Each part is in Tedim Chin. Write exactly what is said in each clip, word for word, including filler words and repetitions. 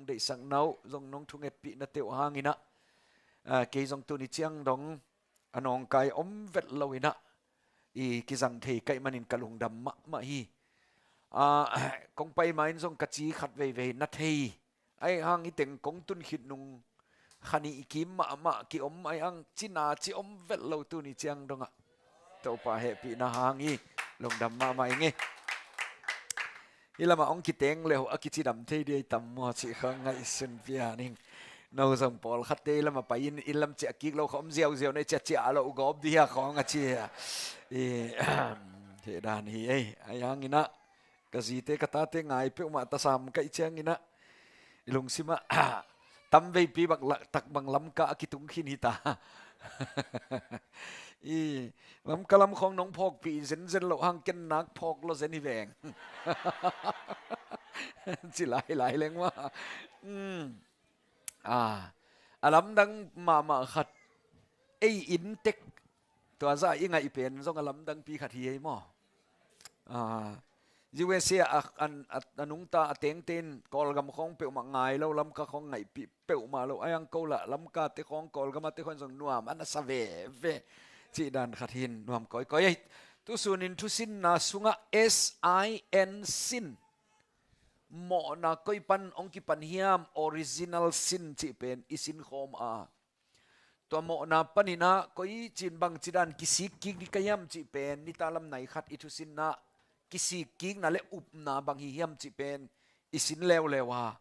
deihsakna uh zong nong thungetpih na teuh hangin ah, ah, kei zong tuni ciang dong a nawngkai om vet lo in ah i kizang thei ka hih manin ka lungdam mahmah hi. Ah, kong pai ma-in zong ka ci khat veivei na thei. Ahi hang i teng kong tun khit nung kha nih i kim mahmah ki-om ahi hang cina ci om vet lo tuni ciang dongah Topa hehpihna hang hi. Lungdam mahmah ing ei. Hih lamah hong kiteng le uh a kicidam thei ding ahi tam maw cih kha ngaihsun pia ning. No zong pawlkhatte lamah pai-in inn lam ciah kik lo kha om ziauziau na i ciah ciah lo uh gawp dih hia khawng a ci hia. I, hih dan hi ei. Ahi hangin ah ka zite ka tate ngai peuhmah tasam ka hih ciangin ah i lungsim ah tam veipi bang la-, tak bang Lamka a kitung khin hi ta. I Lamka lam khawng nong phawkpih zenzen loh hang ken nak phawk lo zen hi veng. Ci lailai leng mah. Hmm. Ah, a lamdang mahmah khat ei inntek tua zah i ngaih pen zong a lamdangpi khat hi ei maw? Ah, U S A a, a, a, a nungta a tengte in Kawlgam khawng peuhmah ngai lo, Lamka khawng ngaihpih peuhmah lo. Ahi hang ko lah Lamkate khawng Kawlgamate khawng zong nuam a na sa veve cih dan khat hi in nuam kawikawi ei. Tusunin thusinna sungah S I N sin mawhna koi pan hong kipan hiam, original sin cih pen i sinkhawm a, tua mawhna panin ah koi cin bangci dan kisik kik ding ka hiam cih pen nitak lam nai khat i thusinna kisik kikna le upna bang hi hiam cih pen i sin leuleu a,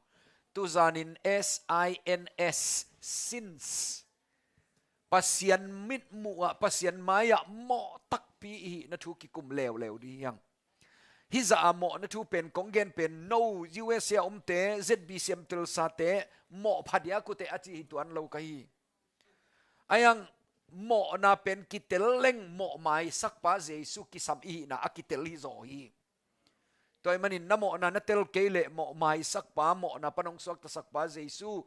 tuzanin S I N S, sins, Pasian mitmuh ah, Pasian mai-ah mawh takpi i hihna thu kikum leuleu ding hi hang. Hih zah a mawhna thu pen kong gen pen no U S A omte, Z B C M Tulsa-te mawh phadiak uh teh a ci hi tuan lo ka hi. Ahi hang mawhna pen kitel leng mawh maisakpa Jesu kisam i hihna a kitel hi zaw hi. Tua ahih manin na mawhna na tel kei leh mawh maisakpa, mawhna pan hong suaktasakpa Jesu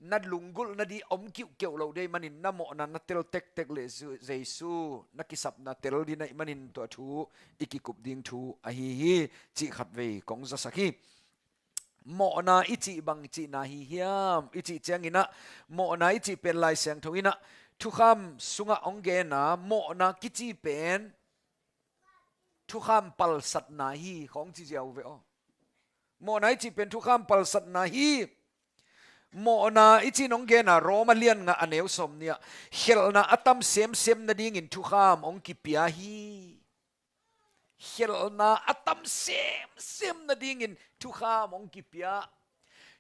na lunggulh nading om kiuhkeuh lo ding ahih manin na mawhna na tel tektek leh Jesu, Jesu na kisapna tel ding ahih manin tua thu i kikup ding thu ahi hi cih khatvei kong zasak hi. Mawhna i cih bang cihna hi hiam i cih ciangin ah, mawhna i cih pen Lai Siangtho in ah thukham sungah hong gen a, mawhna kici pen thukham palsatna hi khawng ci ziau ve aw. Mawhna i cih pen thukham palsatna hi. Mawhna i cih nong gen a, Rom a lian nga a neu sawm nih ah, khelhna a tam semsem nadingin thukham hong kipia hi. Khelhna a tam semsem nadingin thukham hong kipia.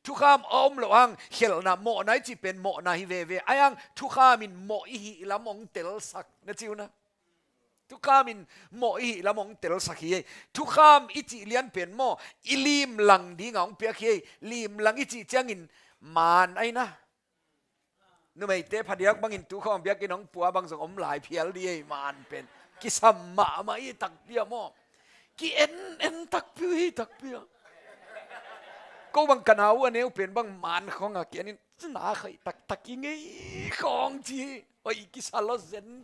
Thukham a om loh hang khelhna, mawhna i cih pen mawhna hi veve. Ahi hang thukham in mawh i hih lam hong telsak na ci uh na. Thukham in mawh i hih lam hong telsak hi ei. Thukham i cih lian pen maw, i limlang ding a hong piak hi ei. Limlang i cih ciangin man ahi na. Numeite phadiak bangin tukhawng biakinn hong pua bang zong om lai phial ding ei, man pen. Kisam mahmah hi takpi a maw. Ki-en en takpi uh hi takpi a. Ko bang ka nau a neu pen bang man khawng a ki-en in na khai taktak i ngei khawng ci. Oi, kisa lo zen.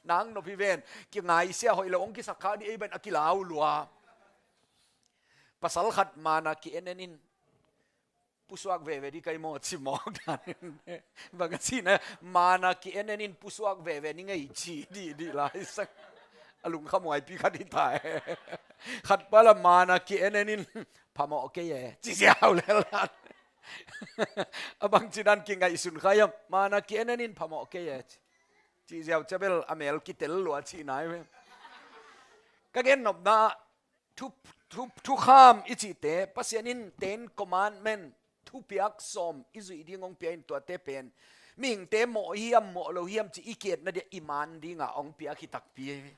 Nang nop hi ven, kingaisia hoih lo hong kisak kha ding ei ban a kilau lua. Pasal khat man a ki-en en in pusuak veve ding kai maw ci mawk dan in. Bang a cihna, man a ki-en en in pusuak veve ni ngei ci dihdih lai sak. A lungkhamhuaipi khat hi ta e. Khat pa la man a ki-en en in phamawh kei e ci ziau lel dan. A bangci dan kingaihsun kha hiam, man a ki-en en in phamawh kei e ci. Cih ziau ciah bel a mel kitel lua cihna hi ve. Ka gen nopna thu, thu, thukham i cihte, Pasian in Ten Commandment, thupiak sawm i zuih ding hong pia in tuate pen mihingte mawh hiam, mawh lo hiam cih i ki-etna dia i man dinga hong piak hi takpi hi ve.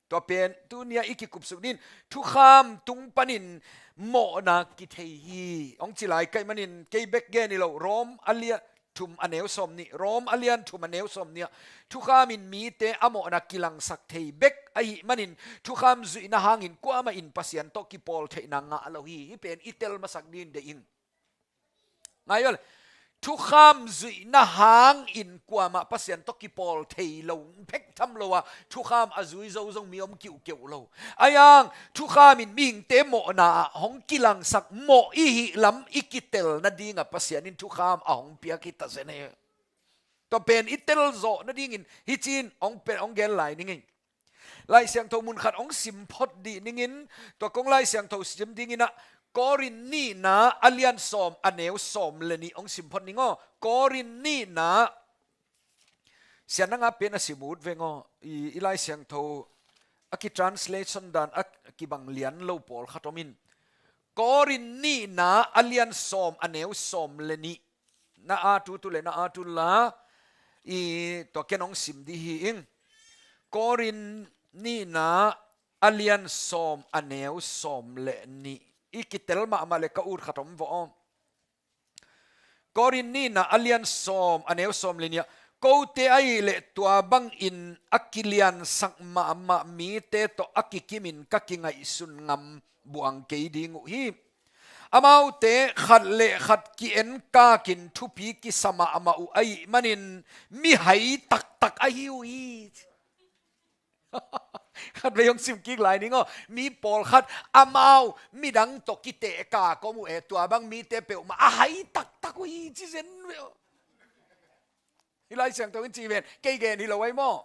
Tua pen tunia i kikupsuk ding, thukham tung panin mawhna kithei hi. Hong ci lai ka hih manin kei bek gen hi lo, Rom a lian thum a neu sawm nih, Rom a lian thum a neu sawm nih ah, thukham in mite a mawhna kilangsak thei bek ahih manin thukham zuihna hangin kuamah in Pasian tawh kipawl theihna ngah lo hi. Hih pen i tel masak ding deih ing. Ngai aw le. thukham zuihna hangin kuamah Pasian tawh kipawl thei lo, phek tham lo a, thukham a zui zo zong mi om kiuhkeuh lo. Ahi hang thukham in mihingte mawhna ah hong kilangsak mawh i hih lam i kitel nadingah Pasian in thukham a hong piak hi ta zen hi. Tua pen i telzawh nadingin hih ci-in hong pen hong gen lai ning ei. Lai Siangtho mun khat hong sim phot dih ningin, tua kong Lai Siangtho sim dingin ah, Korin nihna a lian sawm a neu sawm le nih hong sim phot ning aw. Korin nihna, sian nanga pen a sim ut veng aw. I, i Lai Siangtho a kitranslation dan a kibang lian lo pawlkhat om in. Korin nihna a lian sawm a neu sawm le nih. Na at ut uh leh na at un la, i tua ken hong sim dih hi ing. Korin nihna a lian sawm a neu sawm le nih. I kitel mahmah leh ka ut khat om vawh aw. Korin nihna a lian sawm a neu sawm le nih ah, kote ahih leh tua bangin a kiliansak mahmah mite tawh a kikimin ka kingaihsun ngam buang kei ding uh hi. Amaute khat le khat ki-enkakin thupi kisa mahmah uh ahih manin mihai taktak ahi uh hi. Khatvei hong sim kik lai ning aw. Mi pawlkhat amau midang tawh kitehkak om uh e, tua bang mite peuhmah a hai taktak uh hi ci zen ve aw. Hih Lai Siangtho in ci ven, kei gen hi lo ahi maw.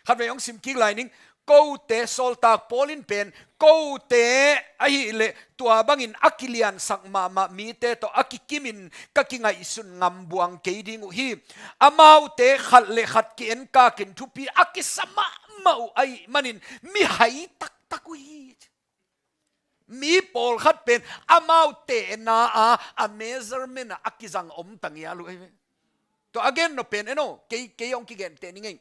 Khatvei hong sim kik lai ning. Kote, sawltak Paul in pen, kote ahih leh tua bangin a kiliansak mahmah mite tawh a kikimin ka kingaihsun ngam buang kei ding uh hi. Amaute khat le khat ki-enkakin thupi a kisa mahmah uh ahih manin mihai taktak uh hi. Mi pawlkhat pen amau tehna a, a measurement a, a kizang om ta ngial uh ahi ve. Tua a gen nop pen en aw, kei, kei hong kigenteh ning ei.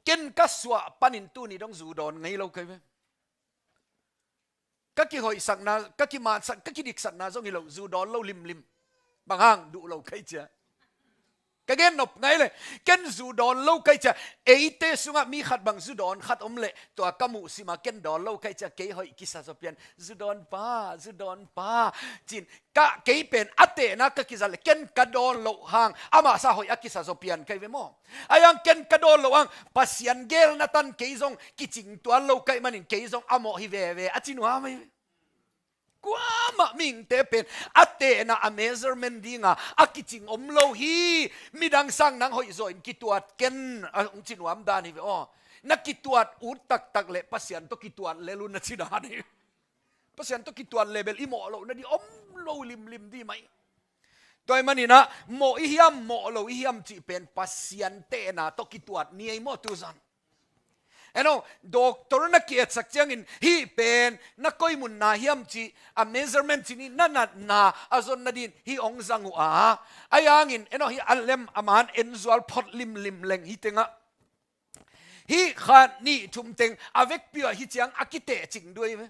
Ken ka suah panin tuni dong zu dawn ngei lo ka hi ve. Ka kihoihsakna, ka kimansak, ka kidiksakna zong hi lo, zu dawn lo limlim. Bang hang, duh lo ka hi cia. Ka gen nop ngai le, ken zu dawn lo ka hi cia. Eite sungah mi khat bang zu dawn khat om le, tua ka muhsim a ken dawn lo ka hi cia, kei hoih kisa zaw pian. Zu dawn pa, zu dawn pa, ci-in ka, kei pen a tehna ka kizat le, ken ka dawn loh hang amah sa hoih a kisa zaw pian ka hi ve maw. Ahi hang ken ka dawn loh hang Pasian geelna tan kei zong kicing tuan lo ka hih manin kei zong a mawh hi veve a ci nuam ahi ve. Kuamah mihingte pen a tehna a measurement dinga a kicing om lo hi. Midang sang nang hoihzaw in kituat ken, a hong ci nuam dan hi ve aw. Na kituat ut taktak le Pasian tawh kituat lel un na ci dan hi. Pasian tawh kituat le bel i mawh loh nading om lo limlim dih mai. Tua ahih manin ah mawh i hiam mawh lo i hiam cih pen Pasian tehna tawh kituat ni ei maw tuzan. En aw, doctor na ki-etsak ciangin hih pen na koi mun na hiam cih a measurement cih ni na natna a zon nading hih hong zang uh a. Ahi hangin en aw, hih a lem a man en zual phot limlim leng hih tengah. Hih khat nih thum teng a vekpi uh ah hih ciang a kiteh cing duai ve.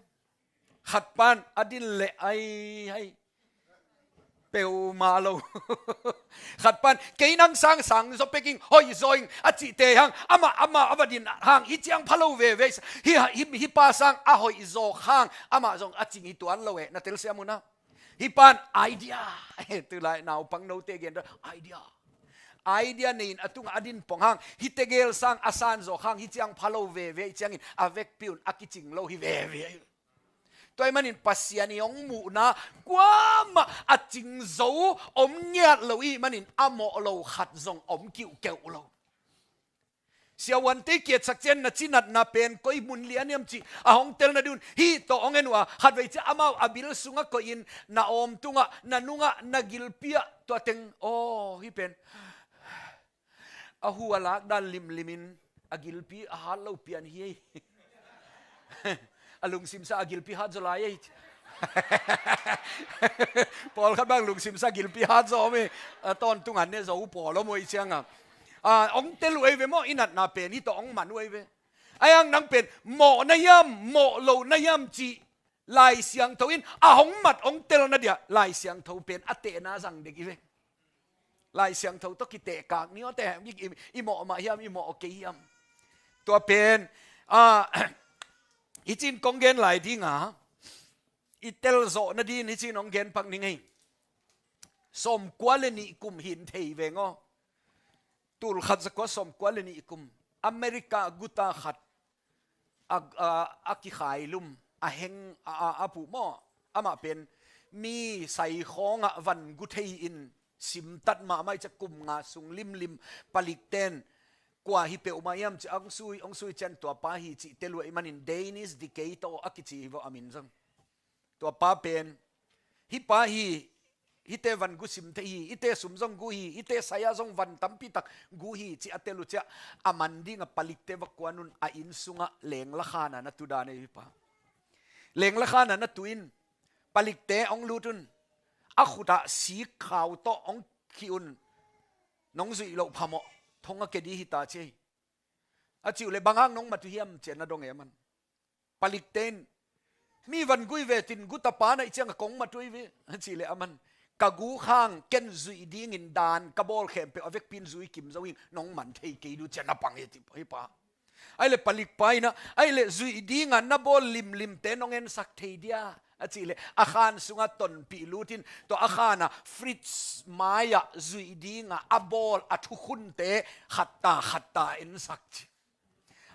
Khat pan a din leh ai hai peuhmah lo. Khat pan kei nang sang sang zaw pek ing, hoih zaw ing a cihte hang, amah, amah a va din hang hih ciang pha lo veve. Hih, hih, hih pa sang a hoih zawk hang amah zong a cing hi tuan lo eh, na telsiam uh na. Hih pan idea. Tulai naupang note gen idea. Idea nei in a tungah a din pong hang hih tegel sang a san zawk hang hih ciang pha lo veve, hih ciangin a vekpi un a kicing lo hi veve. Tua ahih manin Pasian i hong muhna kuamah a cing zo om ngiat lo i hih manin a mawh lo khat zong om kiuhkeuh lo. Siavuante i ki-etsak ciang na cinatna pen koi mun lian hiam cih a hong tel nading un hih tawh hong en uh a, khatvei ciang amau a bil sungah koihin na awm tungah na nungah na gilpi ah tua teng aw hih pen a hu a lak dan limlimin a gilpi a hat lo pian hi ei. A lungsimsa a gilpi hat zaw lai ei. Pawlkhat bang lungsimsa gilpi hat zaw om ei. A tawntung an ne zo uh pawl om uh ei cianga. A, hong tel uh ei ve maw, i natna pen hih tawh hong man uh ei ve. Ahi hang nang pen mawh na hiam mawh lo na hiam cih Lai Siangtho in a hong mat hong tel na dia Lai Siangtho pen a tehna zang dek i ve. Lai Siangtho tawh kitehkak ni aw te, i, i, i mawh mah hiam, i mawh kei hiam. Tua pen, a, hih ci-in kong gen lai dinga, i telzawh nading hih ci-in hong gen pak ning ei. Sawmkua le nih kum hi in thei veng aw. Tul khat zakua sawmkua le nih kum America guta khat a, a, a kikhailum, a heng a, a, a puh maw? Amah pen mi sai khawngah van gu thei-in simtat mahmah i ciah kum nga sung limlim palikten kua hi peuhmah hiam ci, ong sui, ong sui cian tua pa hi cih tel uh ahih manin Dennis Decatur a kici hi vawh a min zong. Tua pa pen, hih pa hi, hihte van gu sim thei hi, hihte sum zong gu hi, hihte sai-ah zong van tampi tak gu hi ci a tel uh ciah, a man dingah palikte va kuan un, a inn sungah lengla khan a na tu dan ei hih pa. Lengla khan a na tu in, palikte ong lut un, a khutah sik khau tawh ong khih un, nong zuih loh phamawh, thong a ke dih hi ta ci ei. A cih uh leh bang hang nong mat uh hiam ci a na dong ei a man. Palikte in, mi van gu hi ve, tin gu tapa na hih ciangah kong mat uh hi ve, a cih leh a man, ka gu khang ken zuih dingin dan ka bawl khempeuh a vekpi in zui kim zo ing, nong man thei kei dih uh ci a na pang hi, hih pa. Ahih leh palikpa in ah, ahih leh zuih dingah na bawl limlimte nong ensak thei dia, a cih leh a khan sungah tonpih lut in, tua a khan a fridge mai-ah zuih dingah a bawl a thukhunte khatta khatta ensak ci.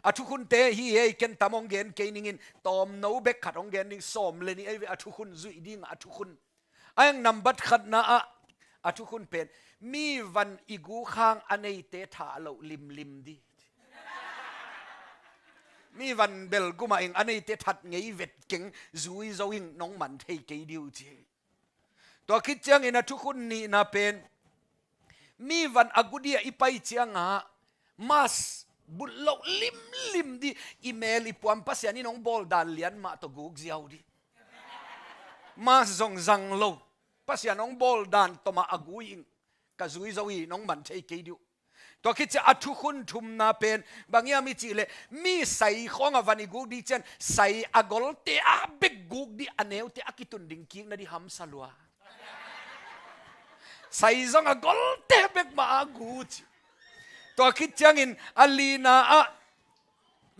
A thukhunte hi ei, ken tam ong gen kei ning in, tawmno bek khat ong gen ning, sawm le nih ei ve, a thukhun zuih dingah a thukhun. A eng nambat khatna ah a thukhun pen, mi van i gu khang a neite thah loh limlim dih. Mi van bel gumah ing a neite that ngei vet keng, zui zo ing, nong man thei kei dih uh ci. Tua khit ciangin a thukhun nihna pen, mi van a gu dih a i pai ciangah mask but loh limlim dih, i mel i puam Pasian in ong bawl dan lian mah tawh guk ziau dih. Mask zong zang lo, Pasian ong bawl dan tawh mah a gu ing, ka zui zo hi, nong man thei kei dih uh. Tua khit ciah a thukhun thumna pen bang hiam i cih leh, mi sai khawngah van i guk dih ciang sai a golte a bek guk dih, a neute a kitun ding kik na dih hamsa lua. Sai zong a golte bek mah a gu ci. Tua khit ciangin a lina ah,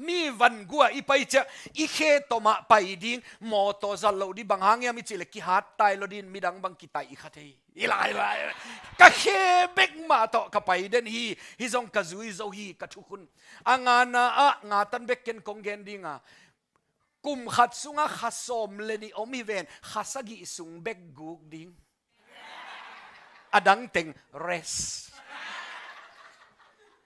mi van gu a i pai ciah, i khe tawh mah pai ding, mawtaw zat loh dih, bang hang hiam i cih leh kihat tai lo dih in, midang bang kitaih i kha thei. I lai, i lai, ka khe bek mah tawh ka pai den hi, hih zong ka zui zo hi, ka thukhun. A ngana ah, nga tan bek ken kong gen ding a, kum khat sungah kha sawm le nih om hi ven, kha sagih sung bek guk ding. A dang teng rest.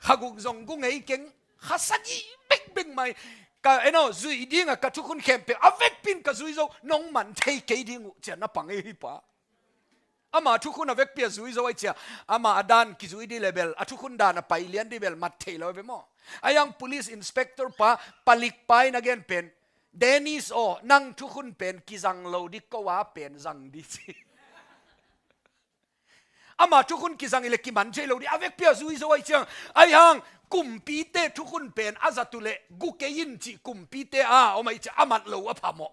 Kha guk zong gu ngei keng, kha sagih bekbek mai. Ka, eno, zuih dingah ka thukhun khempeuh a vekpi in ka zui zo, nong man thei kei ding uh ci a na pang ei hih pa. Ama thukhun a vekpi a zui zo ahih ciang, ama a dan kizui dih leh bel, a thukhun dan a pai lian dih bel mat thei lo ve maw. A yang police inspector pa, palik pa in a gen pen, Dennis aw, nang thukhun pen kizang lo dih, ko a pen zang dih ci. Ama thukhun kizang hi leh kiman thei lo dih, a vekpi a zui zo ahih ciang. Ahih hang kumpite thukhun pen a zat uh leh gu kei in cih kumpite a om ahih ciang a mat lo a phamawh.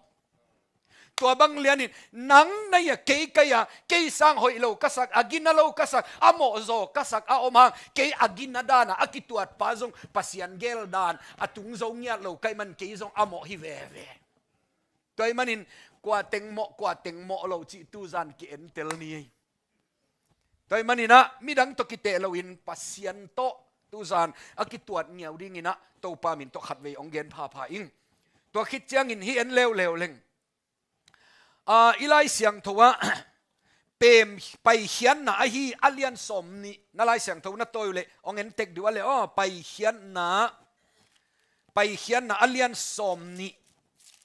Tua bang lianin nang na hi a, kei ka hi a, kei sang hoih lo ka sak, a gina lo ka sak, a mawh zaw ka sak a om hang, kei a gina dan a, a kituat pa zong Pasian gel dan a tung zo ngiat lo ka hih man kei zong a mawh hi veve. Tua ahih manin kua teng mawh, kua teng mawh lo cih tuzan ki-entel ni ei. Tua ahih manin ah midang tawh kiteh loin Pasian tawh tuzan a kituat ngiau dingin ah Topa min tawh khatvei hong gen phapha ing. Tua khit ciangin hih en leuleu leng. Ah, i Lai Siangtho ah pem Paikhiatna ahi a lian sawm nih, na Lai Siangtho na tawi uh leh hong en tek dih uh a leh aw, Paikhiatna, Paikhiatna a lian sawm nih,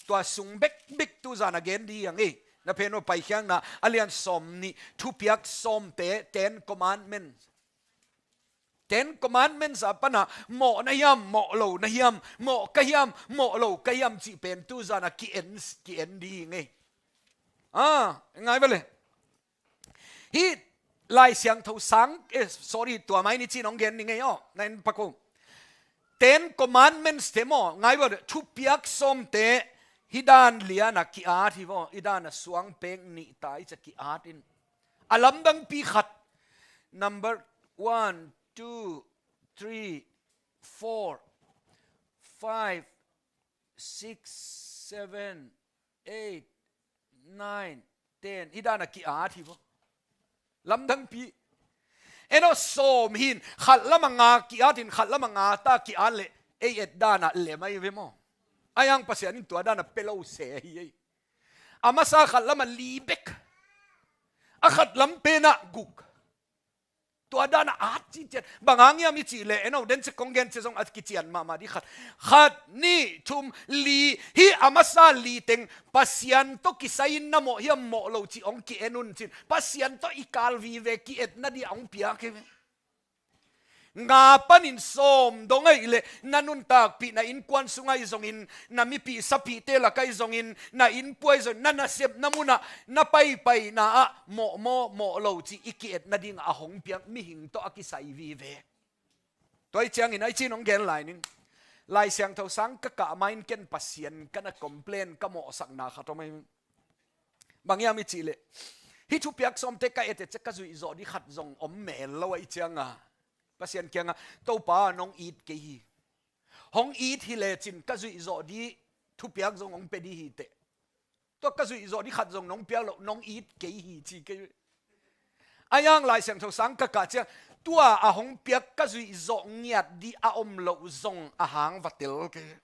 tua sung bekbek tuzan a gen dih hi hang ei. Na phen uh, Paikhiatna a lian sawm nih, thupiak sawmte, Ten Commandments. Ten Commandments a pan a, mawh na hiam, mawh lo na hiam, mawh ka hiam, mawh lo ka hiam cih pen tuzan a ki-en, ki-en dih hi ing ei. Ah, ngai ve le. Hih Lai Siangtho sang, eh, sorry, tua mai ni cin hong gen ni ngei aw, na en pak uh. Ten Commandments te maw, ngai ve le, thupiak sawmte, hih dan lian a ki-at hi vaw, hih dan a suang pek nih ta i ci a ki-at in. A lamdangpi khat, number one, two, three, four, five, six, seven, eight, nine, ten. Hih dan a ki-at hi vaw. Lamdangpi. En aw, sawm hi-in khat lamah nga ki-at in, khat lamah nga ta ki-at leh ei et danah lem ahi ve maw? Ahi hang Pasian in tua danah pia lo se hi ei. A masa khat lamah li bek, a khat lam penah guk. Tua danah at ciciat. Bang hang hiam i cih leh, en aw, den ciang kong gen ciang zong a kician mahmah ding khat. Khat, nih, thum, li, hih a masa li teng Pasian tawh kisai-in na mawh hiam mawh lo cih hong ki-en un ci-in, Pasian tawh i kal vive ki-et nading a hong piak hi ve. Nga panin sawm dong ahih leh na nuntakpih, na innkuan sung ahi zongin, na mipih sapihte lak ahi zongin, na innpua ahi zongin, na nasepna munah, na paipaina ah mawh maw mawh lo cih i ki-et nading a hong piak mihing tawh a kisai vive. Tua ahih ciangin, ahih ciangin hong gen lai ning. Lai Siangtho sang ka kah ma-in ken Pasian ka na complain, ka mawhsakna khat om ahi. Bang hiam i cih leh, hih thupiak sawmte ka et et ciang ka zuih zawh ding khat zong om mel lo ahih ciangin, Pasian kiangah, Topa, nong it kei hi. Hong it hi lecin ka zuih zawh ding thupiak zong hong pia ding hi teh. Tua ka zuih zawh ding khat zong nong piak loh, nong it kei hi ci kei. Ahi hang Lai Siangtho sang ka kah ciang, tua a hong piak ka zuih zawh ngiat ding a om loh zong a hang va tel kei.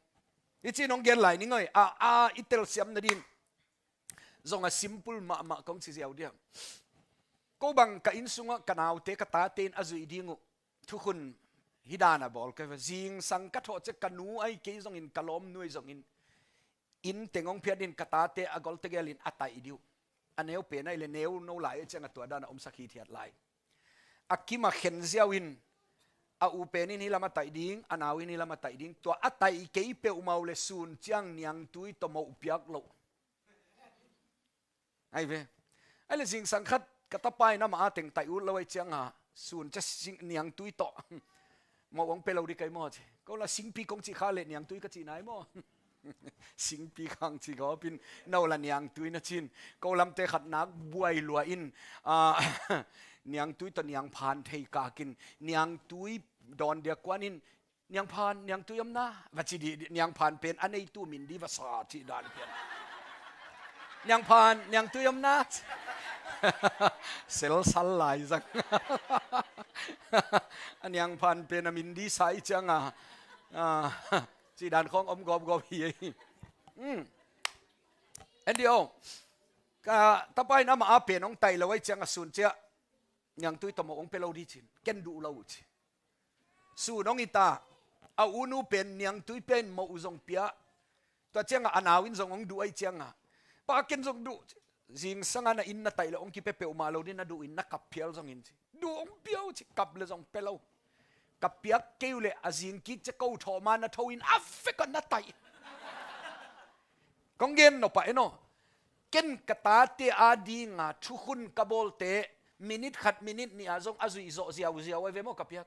Hih ci-in hong gen lai ning aw, a, a, i telsiam nading zong a simple mahmah kong ci ziau ding. Ko bang ka inn sungah ka naute, ka tate in a zuih ding uh thukhun hih dan a bawl kei ve. Zingsang ka thawh ciang ka nu ahi kei zongin, ka lawmnu ahi zongin, inn teng hong phiat in ka tate a gol tegel in a taih ding uh. A neu pen ahih leh neu no lai ahih ciangin tua dan a omsak hithiat lai. A kim a khen ziau in, a u pen in hih lam a taih ding, a nau in hih lam a taih ding. Tua a taih kei peuhmah uh leh sun ciang niangtui tawh moh piak loh. Ahi ve. Ahih leh zingsang khat ka tapa in amah a teng taih ut lo ahih ciangin, sun ciang sing, niangtui tawh moh hong pia lo ding ka hi maw ci. Ko la singpi kong cih kha leh niangtui ka cih nai maw? Singpi khang ci gawp in, no la niangtui na ci-in. Ko lamte khat nak buai lua in, ah, niangtui tawh niangphan thei kak in, niangtui dawn dia kuan in, niangphan, niangtui om na, va ci dih, niangphan pen a neitu min ding va sa cih dan pen. Niangphan, niangtui om na. Selsal lai zang. A niangphan pen a min ding sa ahih ciangin, ah, cih dan khawng om gawpgawp hi ei. Hmm. En dih aw. Ka tapa in amah a pen hong taih lo ahih ciangin sun ciang niangtui tawh moh hong pia lo ding ci-in, ken duh lo uh ci. Sun hong it a, a u nu pen niangtui pia in moh uh zong pia. Tua ciangin a nau in zong hong duh ahih ciangin, Pa, ken zong duh ci. Zingsang a na inn na taih leh hong kipia peuhmah lo ding, na duh in na kap phial zongin ci. Duh hong pia uh ci, kap leh zong pia lo. Ka piak kei uh leh a zing kik ciang ko thawh ma na tho in a vek a na taih. Kong gen nop ah en aw. Ken ka tate adingin thukhun ka bawlte, minute khat, minute nih ah zong a zuih zawh ziauziau ahi ve maw ka piak.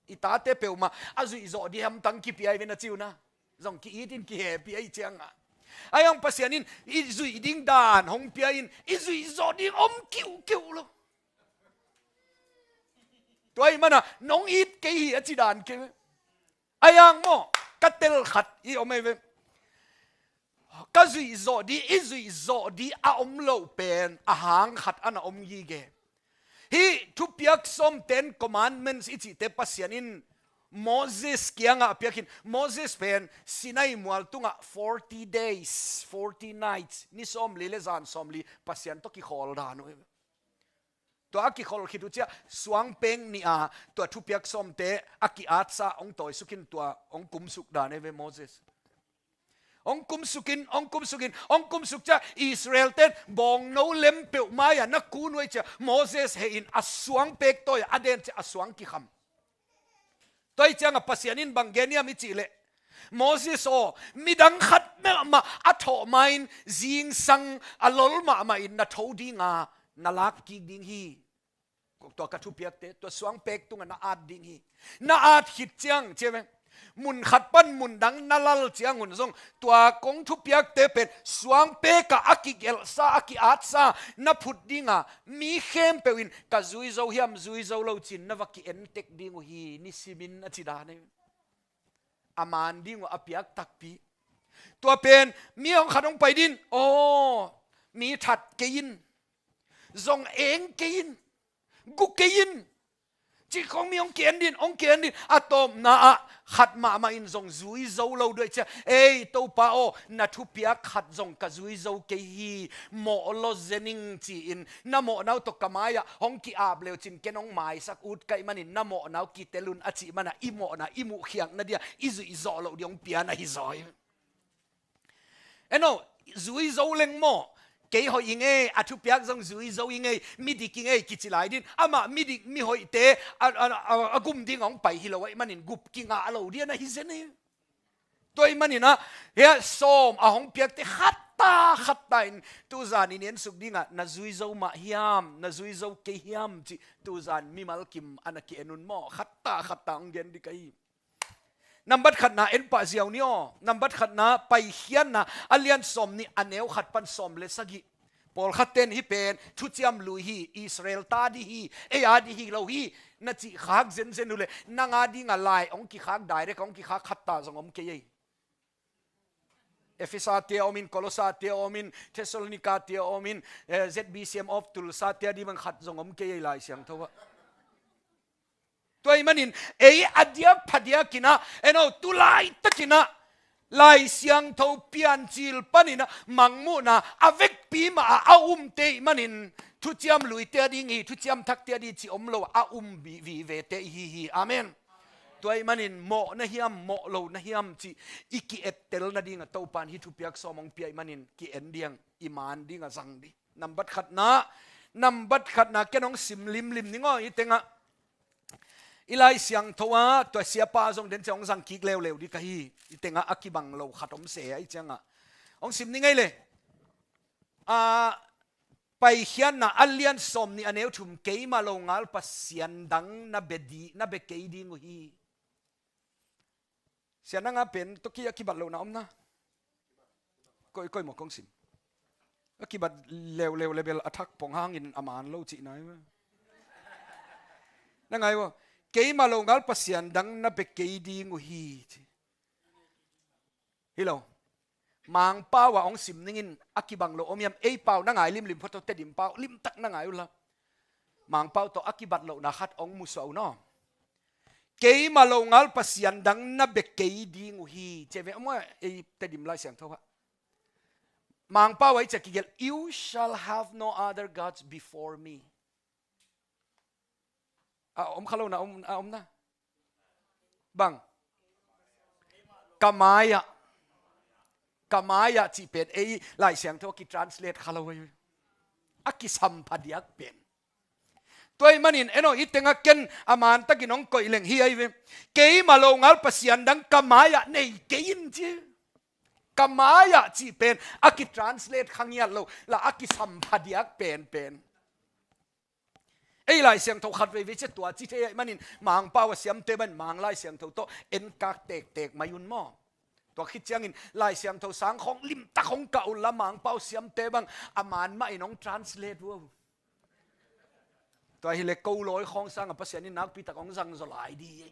I tate peuhmah a zuih zawh ding hamtang kipia ahi ve na ci uh na. Zong ki-it in kihehpih ahih ciangin. Ahi hang Pasian in i zuih ding dan hong pia in, i zuih zawh ding om kiuhkiuh lo. Tua ahih manin nong it kei hi a ci dan kei ve. Ahi hang maw, ka tel khat hi om ahi ve. Ka zuih zawh ding, i zuih zawh ding a om loh pen a hang khat a na om gige. Hih thupiak sawm, Ten Commandments i cihte Pasian in Moses kiangah a piak in, Moses pen Sinai mual tungah forty days, forty nights, ni sawmli le zan sawmli Pasian tawh kikhawl dan uh. Tua a kikholh khit uh ciang suangpek nih a tua thupiak sawmte a ki-atsa hong tawisuk in tua hong kumsuk dan ahi ve Moses. Hong kumsuk in, hong kumsuk in, hong kumsuk ciang Israel-te in bawngno lem peuhmah a na kun uh ahih ciang Moses heh in a suangpek tawi a, a den ciang a suang kikham. Tua ahih ciangin Pasian in bang gen hiam i cih leh, Moses aw, midang khat melmah a thawh ma-in zingsang a lol mahmah in na tho ding a, na lak kik ding hi. Tua ka thupiakte tua suangpek tungah na at ding hi. Na at khit ciang, ci ve, mun khat pan mun dang na lal ciangun zong tua kong thupiakte pen suangpek ah a kigelhsa, a ki-atsa na phut ding a, mi khempeuh in ka zui zo hiam, zui zo lo ci-in na va ki-entek ding uh hi, nisimin, a ci dan hi. A man ding uh a piak takpi. Tua pen mi hong khat hong pai ding, aw, mi that kei in, zong eng kei in, Gu kei in. Cih khong mi hong ki-en din, hong ki-en din. A tawpna ah khat mahmah in zong zui zo lo duai cia. Ei, Topa aw, na thupiak khat zong ka zui zo kei hi. Mawh lo zen ing ci-in, na mawhna uh tawh ka mai-ah hong ki-ap leu cin ken hong maisak ut ka hih manin, na mawhna uh kitel un a cih mana i mawhna i muhkhiakna dia i zuih zawh loh ding hong pian ahi zaw hi. Eno, zui zo leng maw? Kei hoih i ngei, a thupiak zong zui zo i ngei, midik i ngei kici lai din. Amah midik mihoihte a, a, a, a gum ding a hong pai hi lo ahih manin gup kingah lo dia na hi zen hi. Tua ahih manin ah, hia sawm a hong piakte khatta khatta in tuzan i nensuk dingah na zui zo mah hiam, na zui zo kei hiam cih tuzan mimal kim a na ki-en un maw? Khatta khatta hong gen ding ka hi. Nambat khatna en pah ziau ni aw. Nambat khatna Paikhiatna a lian sawm nih a neu khat pan sawm le sagih. Pawlkhat ten hih pen thuciam lui hi, Israel ta ding hi, ei a ding hi lo hi, na cih khak zenzen uh leh nang a dingah lai hong kikhak, direct hong kikhak khatta zong om kei ei. Efesa te a om in, Kolosa te a om in, Thessalonika te a om in, eh, Z B C M of Tulsa te a ding bang khat zong om kei ei Lai Siangtho ah. Tua ahih manin ei a diak phadiak in ah, eno, tu laitakin ah Lai Siangtho Piancil panin ah mangmuhna a vekpi mah a a umte ahih manin thuciam luite a ding hi, thuciam thakte a ding cih om lo a um vivete i hi hi. Amen. Tua ahih manin mawh na hiam, mawh lo na hiam cih i ki-ettel nadingah Topa in hih thupiak sawm hong pia ahih manin ki-en ding, i man dingah zang ding. Nambat khatna, nambat khatna ken hong sim limlim ning aw, hih tengah. I Lai Siangtho ah, tua siapa zong den cia hong zang kik leuleu ding ka hi. Hih tengah a kibang lo khat om se ahih ciangah hong sim ning ei le. Ah, Paikhiatna a lian sawm nih a neu thum, keimah longal pasian dang na bia di, na bia kei ding uh hi. Sia nang a pen tawh ki a kibat lohna om na. Koi, koi maw kong sim. A kibat leuleu le bel a thak pong hangin a man lo cihna hi. Na ngai uh. Keimah longal pasian dang na bia kei ding uh hi ci. Hi lo. Mangpau ah hong sim ningin a kibang lo om hiam? Ei pau na ngai limlim phot aw, Tedim pau limtak na ngai uh la. Mangpau tawh a kibat lohna khat hong musuah uh naw. Keimah longal pasian dang na bia kei ding uh hi. Ci ve maw, ei Tedim Lai Siangtho ah. Mangpau ah i cia kigelh, "You shall have no other gods before me." A om kha lo na, om, a om na. Bang. Ka mai-ah. Ka mai-ah cih pen ei Lai Siangtho a kitranslate kha lo hi. A kisam phadiak pen. Tua ahih manin, eno, hih tengah ken a mantakin hong koih leng hi ahi ve. Keimah longal pasian dang ka mai-ah nei kei in ci. Ka mai-ah cih pen a kitranslate kha ngiat lo. La a kisam phadiak penpen. Ei Lai Siangtho khat veivei cia tua ci thei ahih manin Mangpau a siamte bang Mang Lai Siangtho tawh enkak tektek mai un maw. Tua khit ciangin Lai Siangtho sang khawng limtak hong kah un la, Mangpau siamte bang a man mah in hong translate uh. Tua hileh ko lawi khawng sangah Pasian in nakpi tak hong zang zaw lai ding hi.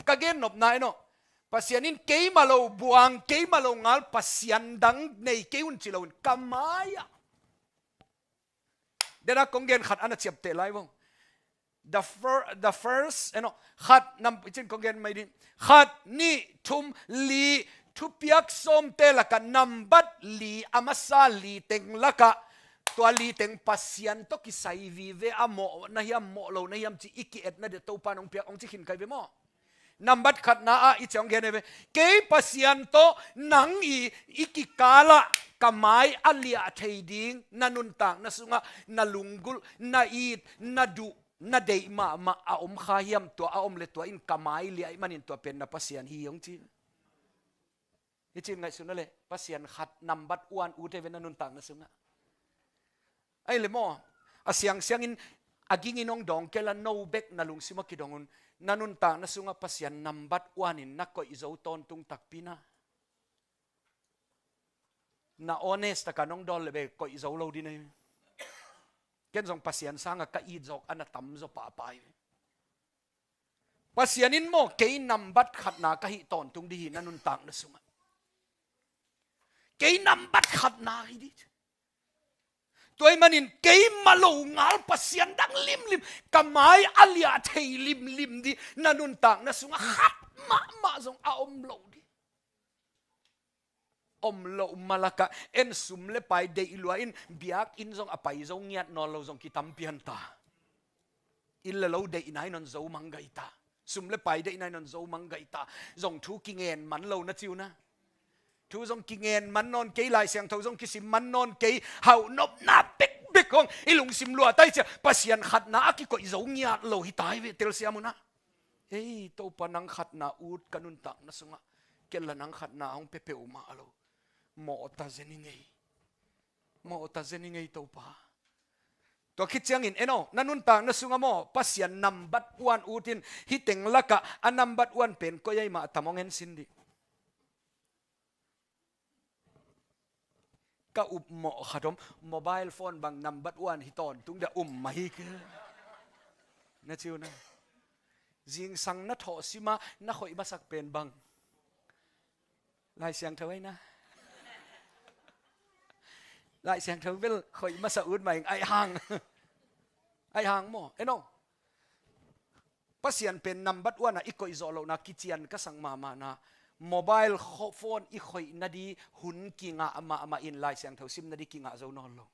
Ka gen nopna eno. Pasian in keimah lo buang, keimah longal pasian dang nei kei un ci lo un. Ka mai-ah. Dena kong gen khat a na ciapteh lai vong. The fir-, the first, eno, khat nam, i cin kong gen mai ding. Khat, nih, thum, li, thupiak sawmte lakah nambat li, a masa li teng lakah. Tua li teng Pasian tawh kisai vive a, mawh na hiam, mawh lo na hiam ci i ki-etna dia Topa in hong piak, hong ci khin kai ve maw. Nambat khatna ah i ciang gen hi ve. Kei Pasian tawh nang i, i kikalah ka mai a liah thei ding, na nuntakna sungah na lunggulh, na it, na duh, na deih mahmah a om kha hiam? Tua a om le tua in ka mai liah ahih manin tua pen na Pasian hi hong ci. Hi cin ngaihsun a le, Pasian khat nambat one ut hi ve na nuntakna sungah. Ahih le maw, a siangsiangin a gingin hong dawng kei la, no bek na lungsim a kidong un. Na nuntakna sungah Pasian nambat one in na koih zo tawntung takpi na. Na honest takin hong dawn le bek koih zo lo ding na hi. Ken zong Pasian sangah ka it zawk a na tam zaw pahpah hi. Pasian in maw, kei nambat khatna ka hih tawntung ding hi na nuntakna sungah. Kei nambat khatna hi ding. Tua ahih manin keimah lo ngal Pasian dang limlim, ka mai a liah thei limlim ding, na nuntakna sungah khat mahmah zong a om lo ding. Om loh ma lakah en sum le pai deih lua in biakinn zong a pai zo ngiat nawn lo zong kitam pian ta. Inn le lo deihna in hong zo mang gai ta. Sum le pai deihna in hong zo mang gai ta. Zong thu kingen man lo na ci uh na. Thu zong kingen man nawn kei, Lai Siangtho zong kisim man nawn kei. Hauhnopna bekbek hong i lungsim lua ta hi cia, Pasian khatna a kikoih zo ngiat lo hi ta hi ve, telsiam uh na. Ei Topa, nang khatna ut ka nuntakna sungah. Ken la nang khatna hong pia peuhmah lo. Mawh ta zen i ngei. Mawh ta zen i ngei Topa. Tua khit ciangin en aw, na nuntakna sungah maw, Pasian nambat one ut in, hih teng lakah a nambat one pen koi ahih mah tam hong en sin dih. Ka upmawh khat om, mobile phone bang nambat one hi tawntung dia um mah hi kei. Na ci uh na. Zingsang na thawh sim a na khoih masak pen bang? Lai Siangtho ahi na. Lai Siangtho bel khoih masa ut mah ing, aih hang. Aih hang maw, en aw. Pasian pen nambat one a i koih zawh lohna kician ka sak mahmah na. Mobile kho-, phone i khoih nading hun kingah mahmah in Lai Siangtho sim nading kingah zo nawn lo.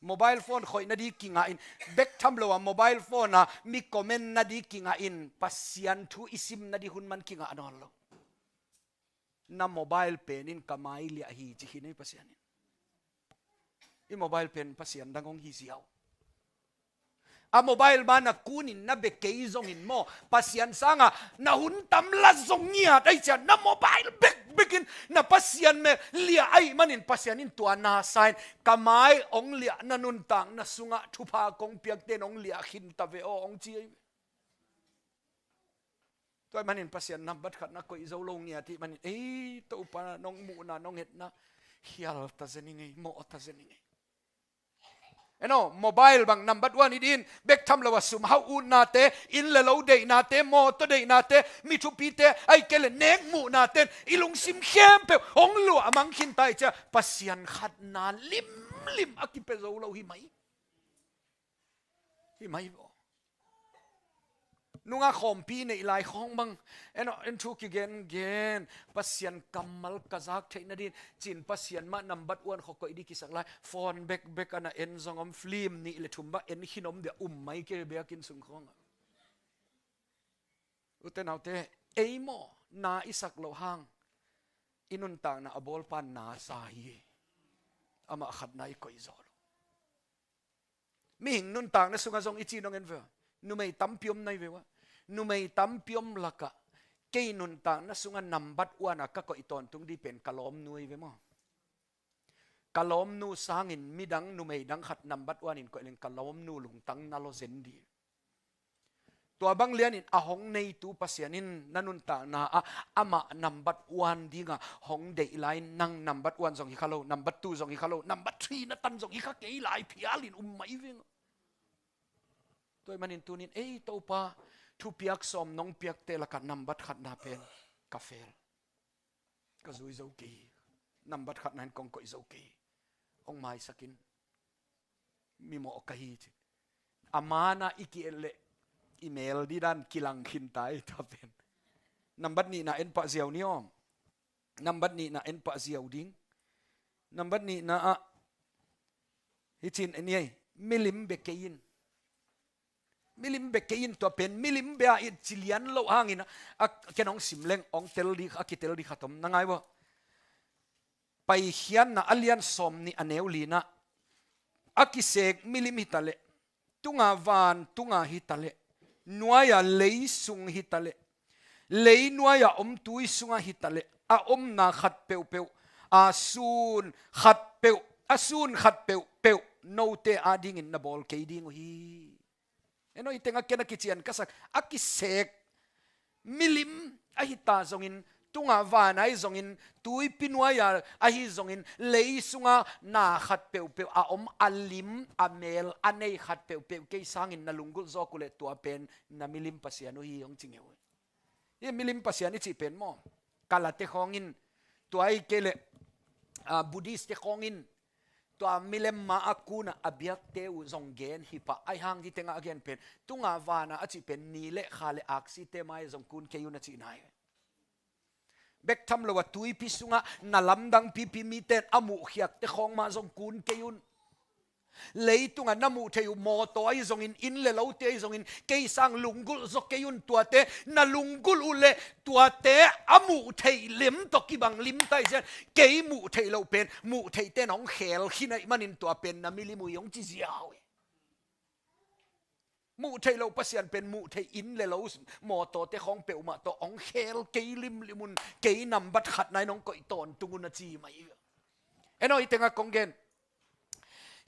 Mobile phone khoih nading kingah in, bek tham lo a mobile phone a mi comment nading kingah in, Pasian thu i sim nading hun man kingah nawn lo. Na mobile pen in ka mai liah hi ci khin ei Pasian in. I mobile pen Pasian dang hong hi ziau. A mobile ma na kunin na bia kei zongin maw, Pasian sanga na hun tam la zong ngiat ahi cia, na mobile bekbek in na Pasian me liah ahih manin Pasian in tua na sa in, ka mai hong liah na nuntakna sungah thupha kong piakte in hong liah khin ta ve aw hong ci ahi ve. Tua ahih manin Pasian nambat khatna koih zo lo ngiat ahih manin, ei Topa, nong muhna nong etna khial ta zen i ngei, mawh ta zen i ngei. En aw, mobile bang nambat one hi ding, bek tham lo a sum hauh utnate, inn le lo deihnate, mawtaw deihnate, mi thupite, ahih kei leh nek muhnate in i lungsim khempeuh hong luah mang khin ta hi cia, Pasian khatna limlim a kipia zo lo hi mai. Hi mai baw. Nungah khawmpi neih lai khawng bang, en aw, en thu kigengen, Pasian kammal ka zak theih nading ci-in Pasian mah nambat one khawng koih ding kisak lai, phone bekbek a na en zong om, film nih le thum bang en khin om dia um mai kei biakinn sung khawngah. Ute naute, ei maw, na i sak loh hang i nuntakna a bawlpa na sa hi. Amah khatna i koih zawh lo. Mihing nuntakna sungah zong i ci nong en ve. Numei tampi om nai ve ua. Numei tampi om lakah kei nuntakna sungah nambat one a ka koih tawntung ding pen ka lawmnu hi ve maw. Ka lawmnu sangin midang numei dang khat nambat one in koih leng ka lawmnu lungtang na law zen ding. Tua bang lianin a hong neitu Pasian in na nuntakna ah amah nambat one dinga hong deih lai-in nang nambat one zong hi kha lo, nambat two zong hi kha lo, nambat three na tan zong hi kha kei lai phialin um mai veng. Tua ahih manin tunin, ei Topa, thupiak sawm nong piakte lakah nambat khatna pen ka fel. Ka zui zo kei hi. Nambat khatna in kong koih zo kei hi. Hong maisak in. Mimawh ka hi ci. A mana i ki-et leh i mel ding dan kilang khin ta hi ta pen. Nambat nihna en pah ziau ni aw. Nambat nihna en pah ziau ding. Nambat nihna ah hi cin en hi ei. Milim bia kei in. Milim bia kei in, tua pen milim bia i ci lian loh hangin a, a ken hong sim leng hong tel ding, a kitel ding khat om na ngai ua. Paikhiatna a lian sawm nih a neu lina, a kisek milim hi ta leh, tunga van tunga hi ta leh, nuaia lei sung hi ta leh, lei nuaia om tui sunga hi ta leh, a omna khat peuhpeuh, a sun khat peuh, a sun khat peuhpeuh note adingin na bawl kei ding uh hi. En aw, hih tengah ken a kician ka sak, a kisek milim ahi ta zongin, tunga van ahi zongin, tuipi nuaia ahi zongin, lei sunga na khat peuhpeuh a om, a lim a mel a nei khat peuhpeuh kei sangin na lunggulh zawk uh leh tua pen na milim Pasian uh hi hong ci ngeu. Hih milim Pasian i cih pen maw, Kalate khawngin, tua ahih kei leh, ah, Buddhist te khawngin, Tua milem ma a kunah a biakte uh zong gen hi pah, ahi hang hih tengah a gen pen, tunga vana a cih pen ni le kha le aksite mai zong kun kei un a cihna hi. Bek tham lo a tuipi sungah na lamdang pipi mite in a muhkhiakte khawng mah zong kun kei un. Leitungah na muh theih uh mawtaw ahi zongin, inn le lote ahi zongin, kei sang lunggulh zaw kei un. Tuate na lunggulh uh le tuate a muh theih lim tawh kibang limta hi ciang, kei muh theih loh pen muh theihte in hong khel khin ahih manin tua pen na milim uh hi hong ci ziau hi. Muh theih loh Pasian pen muh theih inn le lo, mawtawte khawng peuhmah tawh hong khel kei limlim un, kei nambat khatna in hong koih tawntung un a ci mah hi. En aw, hih tengah kong gen,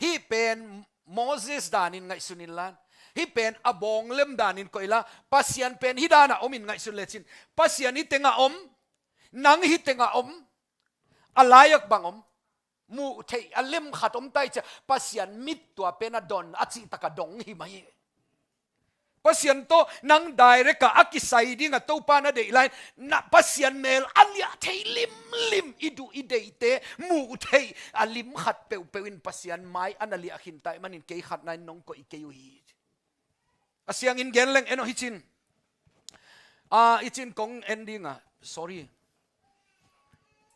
hih pen Moses danin ngaihsun inla, hih pen a bawng lem danin koih inla, Pasian pen hih danah om in ngaihsun lecin, Pasian hih tengah om, nang hih tengah om, a laiak bang om. Muh theih a lem khat om ta hi ciang, Pasian mit tua pen a don a cih takah dong hi mah hi. Pasian tawh nang direct ah a kisai dingah Topa na deih lai-in, na Pasian mel a liah thei limlim i duh i deihte muh theih a lim khat peuhpeuh in Pasian mai a na liah khin ta ahih manin kei khatna in nong koih kei uh hi. A siangin gen leng en aw, hih cin. Ah, hih cin kong en ding a, sorry.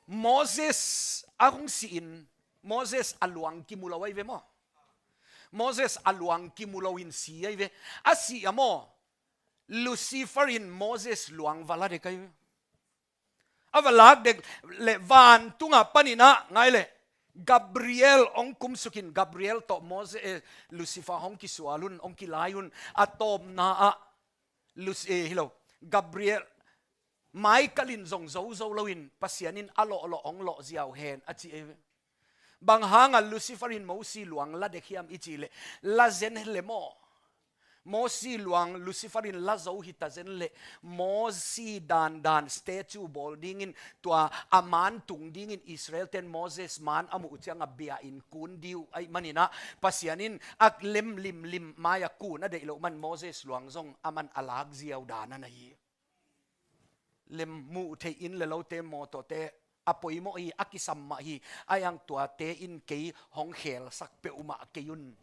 Moses a hong si-in, Moses a luang kimu lo ahi ve maw? Moses a luang kimu lo in si ahi ve. A si a maw, Lucifer in Moses luang va la dek ahi ve. A va lak dek leh vantungah panin ah ngai leh, Gabriel hong kumsukin, Gabriel tawh Moses, eh, Lucifer hong kisual un, hong kilai un. A tawpna ah Luc-, eh, hi lo, Gabriel, Michael in zong zo zo loin Pasian in a lawhlawh hong lawh ziau hen a ci ahi ve. Bang hangah Lucifer in Mosi luang la dek hiam i cih leh, la zen le maw? Mosi luang Lucifer in la zo hi ta zen leh, Mosi dandan statue bawl dingin, tua a man tung dingin Israel ten Moses man a muh uh ciangah bia in kun ding uh ahih manin ah, Pasian in a lem limlim mai-ah kun a deih loh man Moses luang zong a man a lak ziau dan a na hi. Lem, muh theih inn le lote, mawtawte a poimawh hi, a kisam mah hi. Ahi hang tuate in kei hong khelsak peuhmah kei un.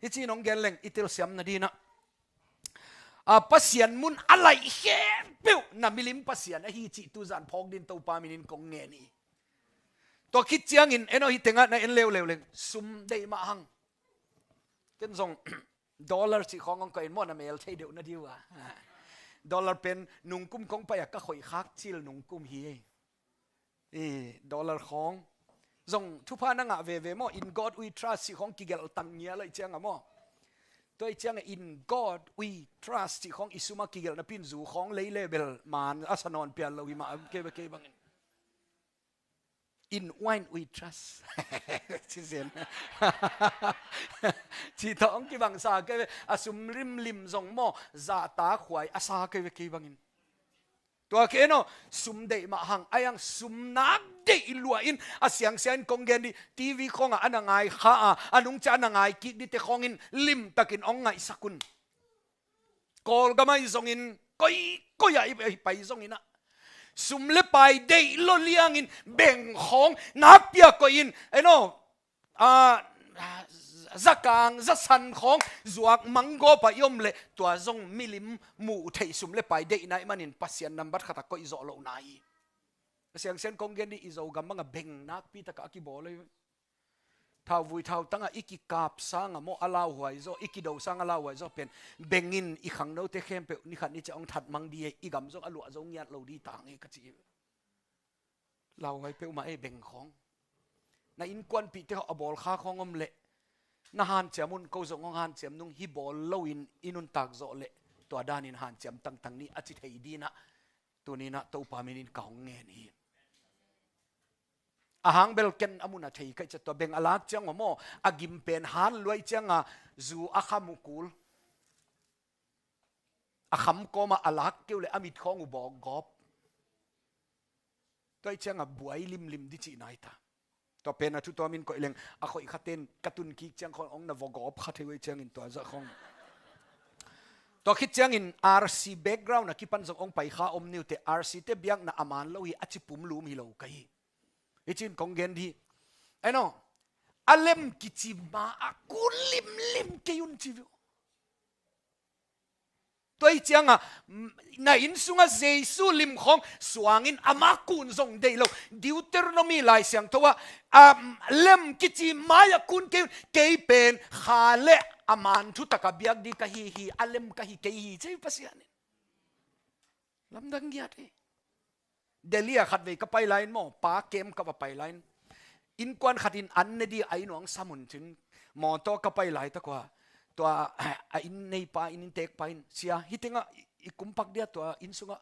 Hih cin hong gen leng i telsiam nading ah, a, Pasian mun a laih khempeuh na milim Pasian ahi cih tuzan phawk dingin Topa minin kong ngen hi. Tua khit ciangin en aw, hih tengah na en leuleu leng, sum deih mah hang. Ken zong dollar cih khawng hong koih in maw, na mel thei deuh nading uh a. Dollar pen nungkum kong pai-a ka khoih khak cil nungkum hi. I dollar khawng zong thupha na ngah veve maw, "In God We Trust" cih khawng kigelh tang ngial ahih ciangah maw. Tua ahih ciangah "In God We Trust" cih khawng i sum a kigelh napi-in zu khawng lei le bel man a sa nawn pian lo hi mah, kei bangin. "In wine we trust." Ci zen. Ci tawh hong kibangsa kei ve. A sum limlim zong maw, zahtakhuai a sa kei ve kei bangin. Tua khit en aw, sum deih mah hang. Ahi hang sum nak deih lua in, a siangsiang in kong gen dih, TV khawngah a na ngai kha a, a nungciang a na ngai kik dihte khawngin limtakin hong ngaihsak un. Kawlgam ahi zongin, koikoi ah i, i pai zongin ah, sum le pai deih lua liangin beng khawng nakpi-a koih in, en aw, a, zakang zasan khawng zuak manggawp ah i om leh, tua zong milim muh theih sum le pai deihna ahih manin Pasian nambat khatah koih zawh lohna hi. A siangsiang kong gen dih, i Zogam bangah beng nakpi takah a kibawl hi. Thauvui thautangah i kikap sangah maw a lauhuai zaw, i kido sangah a lauhuai zaw pen, bengin i khangnote khempeuh ni khat ni ciang hong that mang dih hi, i gam zong a luah zo ngiat lo dih tang hi ka ci hi. Lauhuai peuhmah ei beng khawng. Na innkuanpihte hawh a bawl kha khawng om leh, na hanciam un, ko zong hong hanciam nung, hih bawl loin i nuntak zawh leh, tua danin hanciam tangtang ni a ci thei dingin ah, tuni-in ah Topa minin ka hong ngen hi. A hang bel ken a mun a thei ka hih ciang, tua beng a lak ciang aw maw, a gim pen han luai ciangah zu a kham uh kul. A kham kawmah a lak kei uh leh a mit khawng uh bawk gawp. Tua ahih ciangah buai limlim dih cihna hi ta. Tua pen a thu tuamin koih leng, a khoih khate'n ka tun kik ciang khawng hong na vawk gawp kha thei uh ahih ciangin tua zah khawng. Tua khit ciangin R C background a kipan zong hong pai kha om ni uh teh, R C te biakna a man lo hi, a ci pumlum hi lo ka hi. Hih cin kong gen dih. En aw, A lem kici ma a kun limlim kei un ci veu. Tua hi ciangah na inn sungah Jesu lim khawng suangin ama kun zong deih lo. Deuteronomy Lai Siangtho ah, a lem kici mai a kun kei un, kei pen kha le a man thutak a biak ding ka hi hi, a lem ka hi kei hi, ci Pasian in. Lamdang ngiat hi. Delhi ah khatvei ka pai lai-in maw, pa kem ka va pai lai-in, innkuan khat in an ne ding a inn uh hong sam un cin, mawtaw ka pai laitak uh a, tua a inn neipa, inn inntekpa in, "Sia, hih tengah i, i kum pak dia, tua inn sungah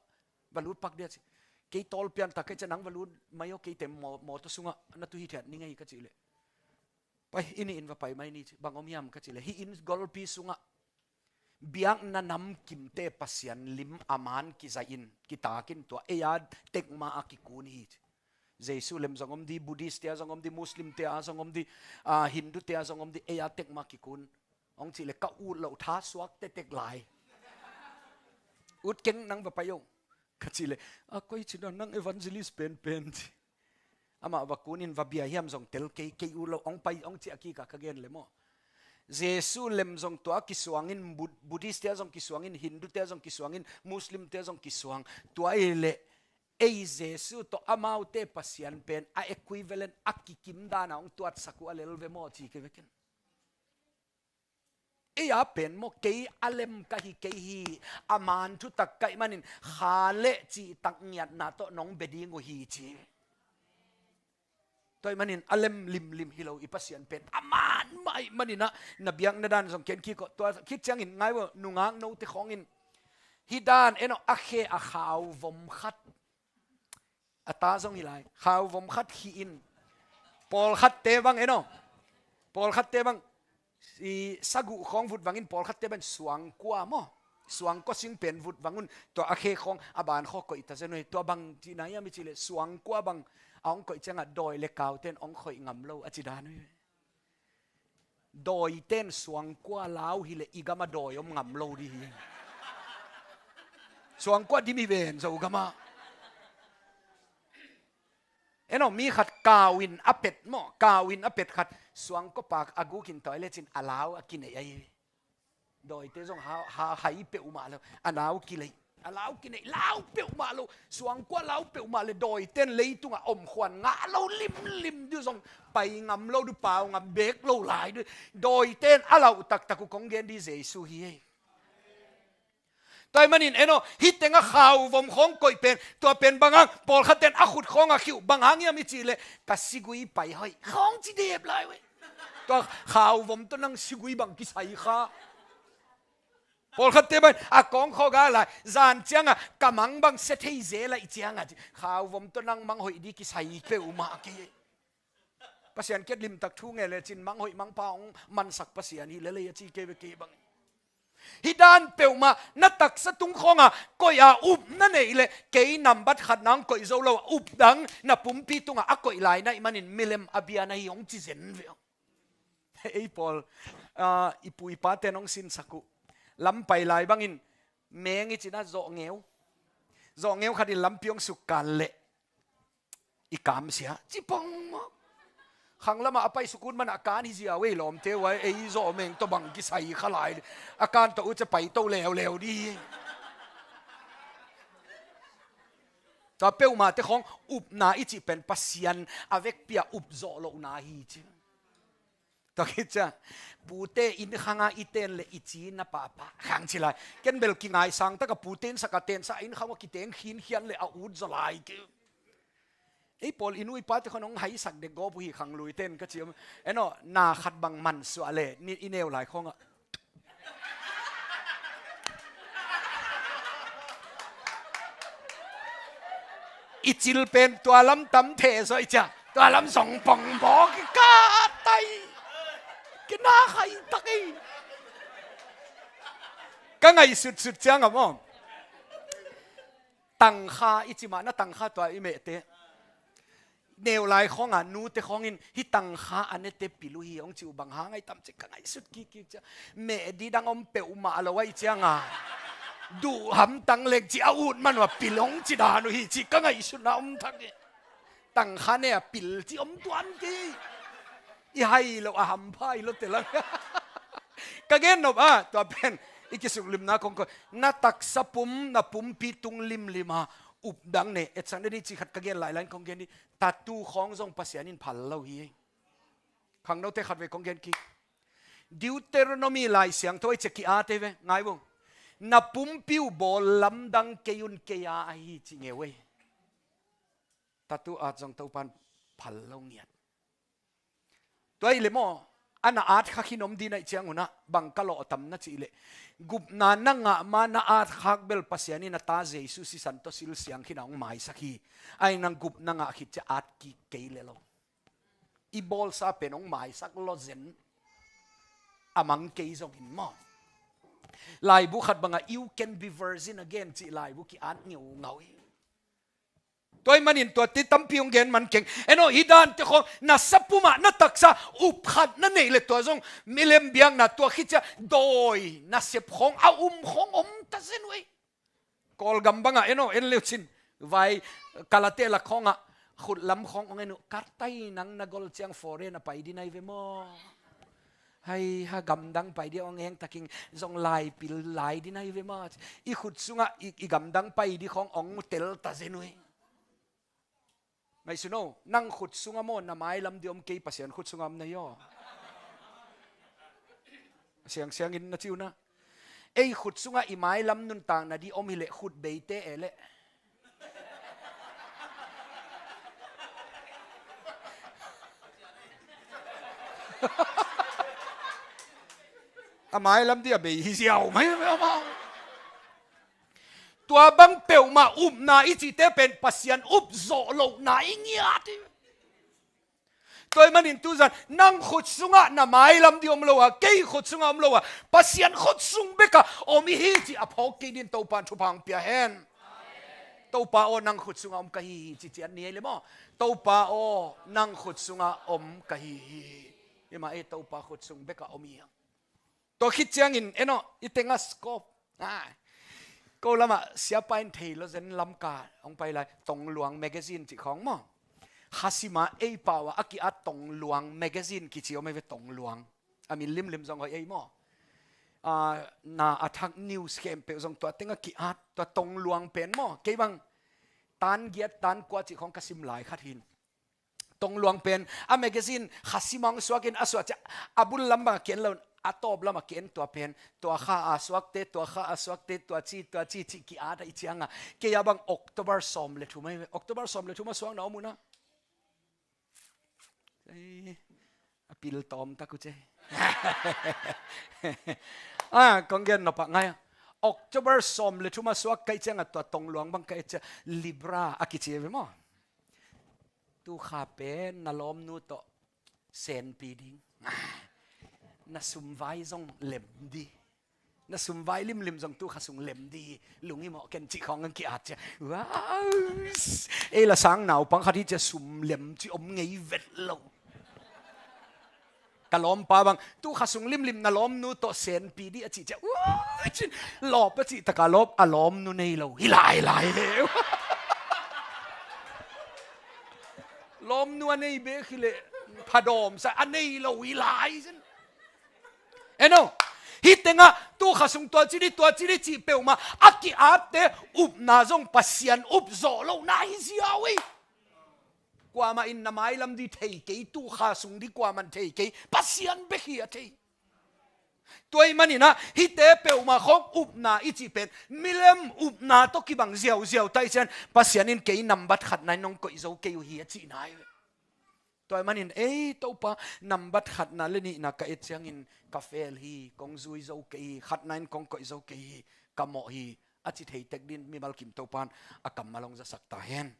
va lut pak dia," ci. "Kei tawl pian ta kei," ci a, "nang va lut mai aw, kei te maw, mawtaw sungah na tu hithiat ning ei," ka cih leh, "Pai, i nih in va pai mai ni," ci. "Bang om hiam?" ka cih leh, "Hih inn golpi sungah biakna namkimte Pasian lim a man kizaih in, kitakin tua ei a tekma a kikun hi," ci. Jesu lem zong om ding, Buddhist te a zong om ding, Muslim te a zong om ding, ah, Hindu te a zong om ding, ei a tekma kikun. Hong cih leh ka ut loh tha suak tektek lai. "Ut keng, nang va pai aw," ka cih leh, "A koi ci na, nang evangelist penpen," ci. Amah va kunin va bia hiam zong tel kei, kei ut loh, hong pai, hong ci a kik a ka gen leh maw. Jesu lem zong tua kisuangin, Bud-, Buddhist te a zong kisuangin, Hindu te a zong kisuangin, Muslim te a zong kisuang. Tua hi leh ei Jesu tawh amaute Pasian pen a equivalent a kikim dan a hong tuatsak uh a lel ve maw ci kei ve ken. Ei a pen maw, kei a lem ka hi kei hi, a man thutak ka hih manin kha le cihtak ngiatna tawh nong bia ding uh hi ci. Tua hih manin a lem limlim hi lo i Pasian pen a man mah ahih manin ah, na biakna dan zong ken kik aw. Tua khit ciangin ngai uh, nungak note khawngin hih dan en aw, a khe a khau vom khat, a ta zong hi lai, khau vom khat khih in, pawlkhatte bang en aw, pawlkhatte bang i saguh khawng vut vangin, pawlkhatte bang suangkua maw, suangkua sing pen vut vang un, tua a khe khawng a ban khaw koih ta zen uh hi. Tua bang cihna hiam i cih leh, suangkua bang a hong koih ciangah dawi le kaute in hong khoih ngam lo a ci dan uh hi. Dawite in suangkua lau hi leh i gamah dawi om ngam lo ding hi. Suangkua dim hi ven, Zogamah. En aw, mi khat kau in a pet maw, kau in a pet khat, suangkua pak a guk in tawi lecin a lau a kineih ahi. Dawite zong ha, ha, hai peuhmah lo, a lau kileih. A lau kineih, lau peuhmah lo, suangkua lau peuhmah leh dawite in leitungah omkhuan ngah lo limlim ding uh, zong pai ngam lo ding uh, pau ngam bek lo lai ding uh. Dawite in a lauh taktak uh kong gen ding Jesu hi ei. Tua hih manin en aw, hih tengah khau vom khawng koih pen, tua pen bang hang, pawlkhatte in a khut khawngah khih uh, bang hang hiam i cih leh, ka sigui pai hoih khawng ci dep lai uh ei. Tua khau vom tawh nang sigui bang kisai kha. Pawlkhatte bang a kawng khaw ga lai, zan ciangah ka mang bang sia thei zel a i ciangah ci, khau vom tawh nang mang hoih ding kisai peuhmah kei. Pasian kiang limtak thu ngen lecin mang hoih mang pha hong mansak Pasian hi lel ei a ci kei ve kei bang. Hih dan peuhmah na taksa tung khawngah koih a, upna neih leh, kei nambat khat nang koih zo lo a, up dang na pumpi tungah a koih lai na hih manin milem a bia na hi hong ci zen ve. Ei pawl, ah, i pu i pate in hong sinsak uh, lam pai lai bangin meng i cih na, zawhngeu, zawhngeu khat in lampi hong sukkal leh, i kamsia ci pong maw. Khang lamah a pai suk un, man a kan hi ziau ei, lawmte uh a, ei zawhmeng tawh bang kisai kha lai. A kan tawh uh ci a paito leuleu ding hi. Tua peuhmahte khawng upna i cih pen Pasian a vekpi a up zawh lohna hi ci. Tua khit ciang pute inn khangah i ten leh i ci na pahpah khang ci lai. Ken bel kingaisang tak a pute inn sakah tensa inn khawng a kiteng khinkhian leh a ut zaw lai kei. Ei pawl i nu i pate khawng hong haisak dek gawp uh hi khang luite in ka ci om. En aw, na khat bang mansuah leh i neu lai khawngah i cil pen tua lam tam theh zaw i ciang, tua lam zong pong bawk i ka tai. Kei na khai tak ei. Ka ngaihsutsut ciang a maw, tangkha i ci mah, na tangkha tua i mehte. Neu lai khawngah nute khawngin hih tangkha a nete pil uh hi hong ci uh, bang hang ai tam ci ka ngaihsut kikkik ciang. Meh ding dang om peuhmah lo ahih cianga duh hamtang leng ci a ut man uh a pil hong ci dan uh hi ci ka ngaihsutna om thak hi. Tangkha ne a pil ci om tuan kei. I hai lo a hampha i lo te lang. Ka gen nop a, tua pen i kisuklimna kong ko. Na taksa pum, na pumpi tung limlim a updang ne. Etsak ne ni ci khat ka gen lai lai kong gen ni. Tattoo khawng zong Pasian in phal lo hi. Khangnote khat vei kong gen ki. Deuteronomy Lai Siangtho i ci a ki-at ei ve, ngai vong. Na pumpi uh bawl lamdang kei un kei a ahi ci ngeu ei. Tattoo at zong Topan phal lo ngiat. Tua i le maw, a na at khak hi nom dina i ciang un a, bang ka lawh tam na cih leh. Gupna na ngah ma na at khak bel Pasian in a ta Jesu sisan tawh silsiang khin a hong maisak hi. Ai nang gupna ngah khit ciah at kik kei le lo. I bawlsa pen hong maisak lo zen. A mang kei zongin maw. Laibu khat bangah, "You can be virgin again," cih laibu ki-at ngeungau hi. Tua i manin tua ti tampi hong gen man keng. Eno, hi dan te khong, na sapuma, na taksa, up khat na nei le tua zong, milem biakna tua khit ciah, dawi, na sep khong, a um khong, om ta zen uh ei. Kawlgam bangah, eno, en leu cin. Vai, kalate lak khongah, khut lam khong, ong en uh, "Kartai nang na gol ciang foreign a pai di nai ve maw? Hai, ha gamdang pai di ong eng taking, zong lai pil lai di nai ve maw?" I khut sungah, i, i gamdang pai di khong, ong tel ta zen uh ei. Ngaihsun o, nang khut sungah maw, na mailam di om kei, Pasian khut sungah om na hi aw. Siangsiangin na ci uh na. Ei khut sungah i mailam nuntakna di om hileh khut beite e leh. A mailam di a bei hi ziau mai, mai, mai. Tua bang peuhmah upna i cihte pen Pasian up zawh lohna i ngiat hi. Tua i manin tuzan nang khut sungah na mailam di om lo a, kei khut sungah om lo a, Pasian khut sung bekah om i hi cih a phawk kei din Topan thupha hong pia hen. Topa aw, nang khut sungah om ka hi hi ci cian ni ei le maw. Topa aw, nang khut sungah om ka hi hi. Himah ei, Topa khut sung bekah om hi hang. Tua khit ciangin, eno, i tengah scope. Ah. Ko lamah siapa in thei lo zen lamka hong pai lai, Tongluang magazine cih khawng maw. Khasima ei pau ah a ki-at Tongluang magazine kici om ei ve, Tongluang. A min limlim zong hoih ei maw. Ah, na a thak news khempeuh zong tua tengah ki-at, tua Tongluang pen maw. Kei bang tan giat tan kua cih khawng ka sim lai khat hin. Tongluang pen a magazine khasimang suakin a suah ciah a bul lam bangah ki-en lo, a tawp lamah ki-en tua pen, tua kha a suakte, tua kha a suakte, tua ci, tua ci, cih ki-at a i ciangah. Kei a bang October sawm le thum ahi ve. October sawm le thum a suakna om uh na. Ei, a pil tawm tak uh ce. Ah, kong gen nopah ngai. October sawm le thum a suak ka i ciangah tua Tongluang bang ka et ciah Libra a kici ve maw. Tu kha pen na lawmnu tawh senpi ding. Na sumvai zong lem di. Na sumvai limlim zong tu kha sung lem di. Lunghimawh ken cih khawng an ki-at ciah. Wow! Ei la sang naupang khat hi ciah sum lem cih om ngei vet lo. Ka lawmpa bang, tu kha sung limlim na lawmnu tawh senpi di a cih ciah. Ua, cin, lawp a cih taka lawp, a lawmnu nei lo. Hi lai lai le. Lawmnu a nei bek hi leh, phadawm sa, a nei lo hi lai cin. Eno, hi tengah, tu kha sung tua ci di, tua ci di cih peuhmah, a ki-atte upna zong Pasian up zawh lohna hi ziau ei. Kuamah in na mailam di thei kei, tu kha sung di kuamah in thei kei, Pasian bek hi a thei. Tua ahih manin ah, hihte peuhmah khawng upna i cih pen, milem upna tawh kibang ziauziau ta i cian, Pasian in kei nambat khatna in nong koih zo kei uh hi a cihna hi. Tua ahih manin, ei Topa, nambat khatna le nihna ka et ciangin ka fel hi, kong zui zo kei hi, khatna in kong koih zo kei hi, ka mawh hi, a ci thei tek din mimal kim Topan a kammal hong zasak ta hen.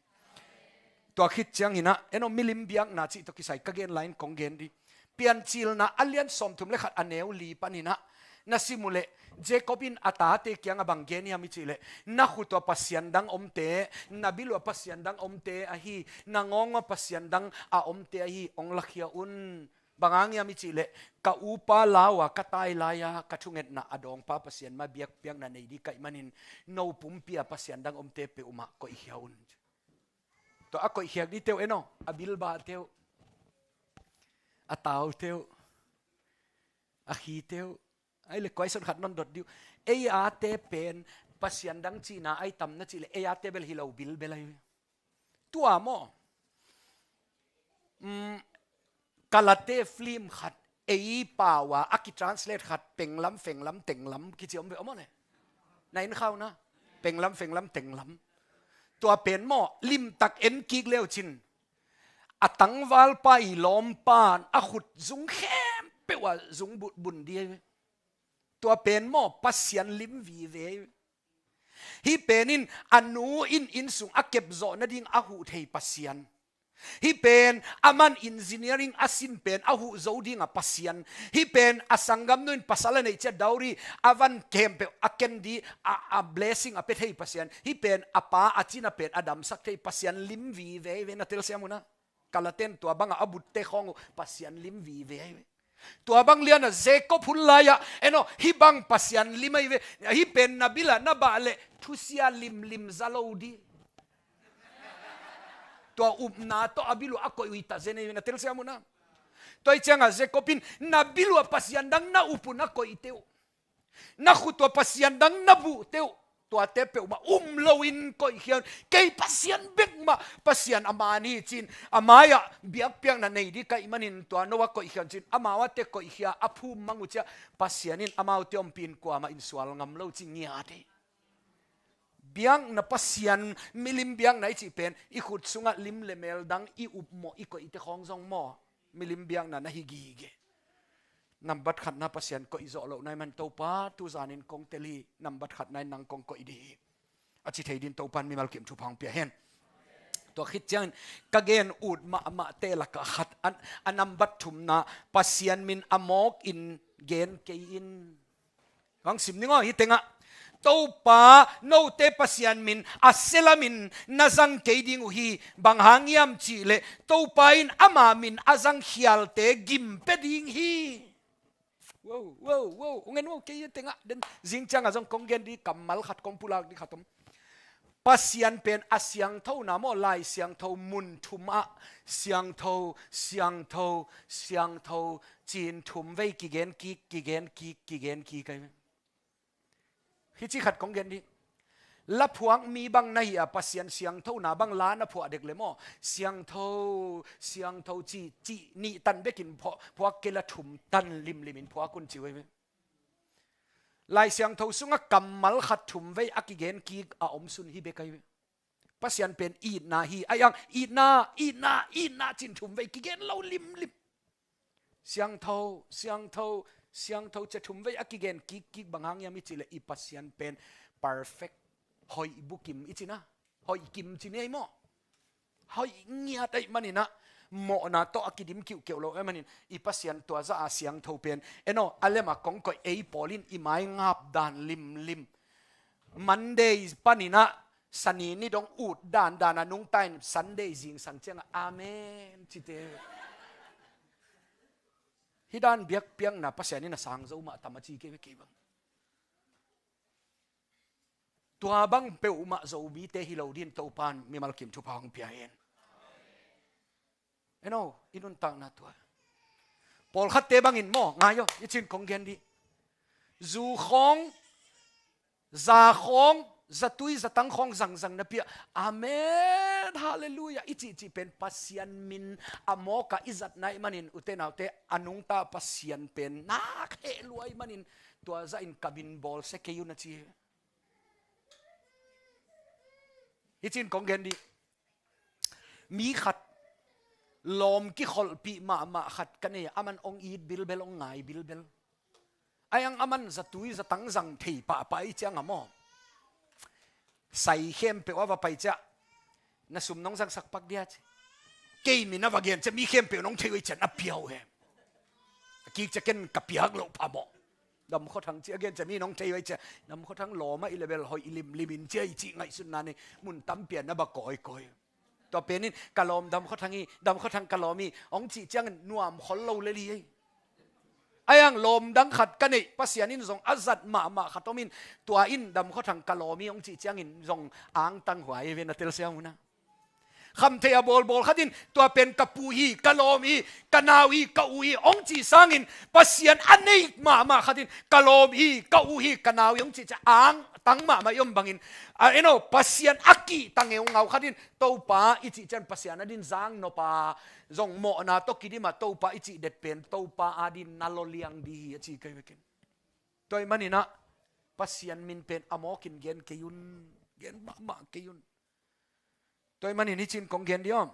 Tua khit ciangin ah, eno milim biakna cih tawh kisai ka gen lai in kong gen di. Piancilna a lian sawmthum le khat a neu li panin ah, na sim uh leh, Jacob in a tate kiangah bang gen hiam i cih leh, na khut uh ah pasian dang omte, na bil uh ah pasian dang omte ahi, na ngawng uh ah pasian dang a omte ahi, hong lakhia un. Bang hang hiam i cih leh, ka upa lau a ka tai lai-a ka thungetna a dawngpa Pasian mah biakpiakna nei di ka hih manin, no pumpi ah pasian dang omte peuhmah koihkhia un. Tua a koihkhiak dite uh eno, a bilbahte uh. A taute uh, a khite uh. Ai le, question khat non dot dih uh. Ei ate pen Pasian dang cihna ai tam na cih le, ei ate bel hi lo bilbel ai ve. Tua maw? Mm, Kalate film khat, ei pau a a kitranslate khat, penglam, fenglam, tenglam kici om ve, om maw le? Na en khau na. Penglam, fenglam, tenglam. Tua pen maw, limtak en kik leu cin, a tangvalpa i lawmpa in a khut zung khempeuh ah zung bu-, bun dih ai ve. Tua pen maw, Pasian lim vive ai ve. Hih pen in a nu in inn sung a kepzawh nading a huh thei Pasian. Hih pen aman engineering a sin pen a huh zo ding a Pasian. Hih pen a sanggamnu in pasal a neih ciang dowry a van khempeuh a ken dih a, a blessing a pia thei Pasian. Hih pen a pa a cina pen a damsak thei Pasian lim vive ai ve, na telsiam uh na. Kalate in tua bang a a butte khawng uh Pasian lim vive ai ve. Tua bang lian a Jacob hun lai ah, en aw, hih bang Pasian lim ai ve. Hih pen na bil ah na bah leh thusia limlim za lo dih. Tua upna tawh a bil uh a koih uh hi ta zen ai ve, na telsiam uh na. Tua hi ciang a Jacob in na bil uh ah Pasian dang na up uh na koihte uh, na khut uh ah Pasian dang na buhte uh, tuate peuhmah um loin koihkhia un. Kei Pasian bek mah, Pasian a man hi ci-in a mai-ah biakpiakna nei ding ka hih manin tua no ah koihkhia un ci-in amau a teh koihkhia a phum mang uh ciang Pasian in amaute ompih in kuamah in sual ngam lo ci ngiat hi. Biakna Pasian, milim biakna i cih pen i khut sungah lim le mel dang i upmawh i koihte khawng zong maw, milim biakna na hi gige. Nambat khatna Pasian koih zawh lohna ahih man Topa, tuzanin kong tel hi, nambat khatna in nang kong koih dih hi, a ci thei dingin Topan mimal kim thupha hong pia hen. Tua khit ciangin ka gen ut mahmahte lakah khat, a, a nambat thumna, Pasian min a mawkin gen kei in. Hong sim ning aw, hih tengah, Topa, note Pasian min a sialamin na zang kei ding uh hi. Bang hang hiam cih leh Topa in ama min a zang khialte gim pia ding hi. Wow, wow, wow. Hong en uh aw, kei hih tengah den, zing ciangah zong kong gen ding kammal khat, kong pulak ding khat om. Pasian pen a siangthona maw, Lai Siangtho mun thum ah siangtho, siangtho, siangtho ci-in thum vei kigen kik, kigen kik, kigen kik ai. Hih ci khat kong gen dih. La phuak mi bang na hi a, Pasian siangthona bang la na phuah dek le maw, siangtho, siangtho ci, ci nih tan bekin phuak, phuak kei la thum tan limlimin phuak un ci uh ai ve. Lai Siangtho sungah kammal khat thum vei a kigen kik a om sun hi bek ai ve. Pasian pen itna hi, a iang itna, itna, itna ci-in thum vei kigen lo limlim. Siangtho, siangtho, siangtho ci-a thum vei a kigen kikkik bang hang hiam i cih leh i Pasian pen perfect, hoih bukim i cihna, hoih kim ci ni ei maw? Hoih ngiat ahih manin ah, mawhna tawh a kidim kiuhkeuh lo ahih manin, i Pasian tua zah a siangtho pen, en aw, a lem a kong koih ei pawl in i mai ngap dan limlim. Monday panin ah, Sani ni dong ut dandan a nungta in Sunday zingsang ciangah amen cite. Hih dan biakpiakna Pasian in a sang zo mah tam a ci kei ve kei bang. Tua bang peuhmah Zomite hi lo dingin Topan mimal kim thupha hong pia hen. En aw, i nuntakna tua. Pawlkhatte bangin maw, ngai aw, i cih kong gen dih. Zu khawng, za khawng, zatui zatang khawng zangzang napi ah, amen, halleluiah, i cihcih pen Pasian min a mawk a i zatna ahih manin, ute naute, a nungta Pasian pen nak heh lua ahih manin, tua zahin ka min bawlsia kei un a ci. Hi cin kong gen dih. Mi khat, lawm kikholhpih mahmah khat ka nei a, aman hong it bilbel, hong ngai bilbel. Ai ang aman zatui zatang zang thei pahpah i ciang a maw, sai khempeuh a va pai ciah, na sum nong zangsak pak dia ci. Kei min a va gen ciah mi khempeuh nong thei uh i ciah na pia uh hem. A kik ciah ken ka piak loh phamawh. Dam Khua Thang ci a gen ciah mi nong thei uh i ciah, Dam Khua Thang lawm a i le bel hoih limlim in ciah i cih ngaihsutna nei, mun tampi a na ba kawikawi. Tua penin ka lawm Dam Khua Thang hi, Dam Khua Thang ka lawm hi hong cih ciangin nuam khol lo lel hi ei. Ai ang lawm dang khat ka neih, Pasian in zong a zat mahmah khat om in, tua in Dam Khua Thang ka lawm hi hong cih ciangin zong angtang huai hi ve, na telsiam uh na. Khamtheih a bawlbawl khat in tua pen ka pu hi, ka lawm hi, ka nau hi, ka u hi hong cih sangin Pasian a nei mahmah khat in ka lawm hi, ka u hi, ka nau hi hong cih ciang angtang mahmah i om bangin, a, en aw, Pasian a kihta ngeungau khat in Topa i cih ciang Pasian adin zang nop a, zong mawhna tawh kidim a Topa i cih det pen Topa adin na lawliang ding hi a ci kei vekin. Tua ahih manin ah Pasian min pen a mawkin gen kei un, gen mahmah kei un. Tua ahih manin hih cin kong gen dih om.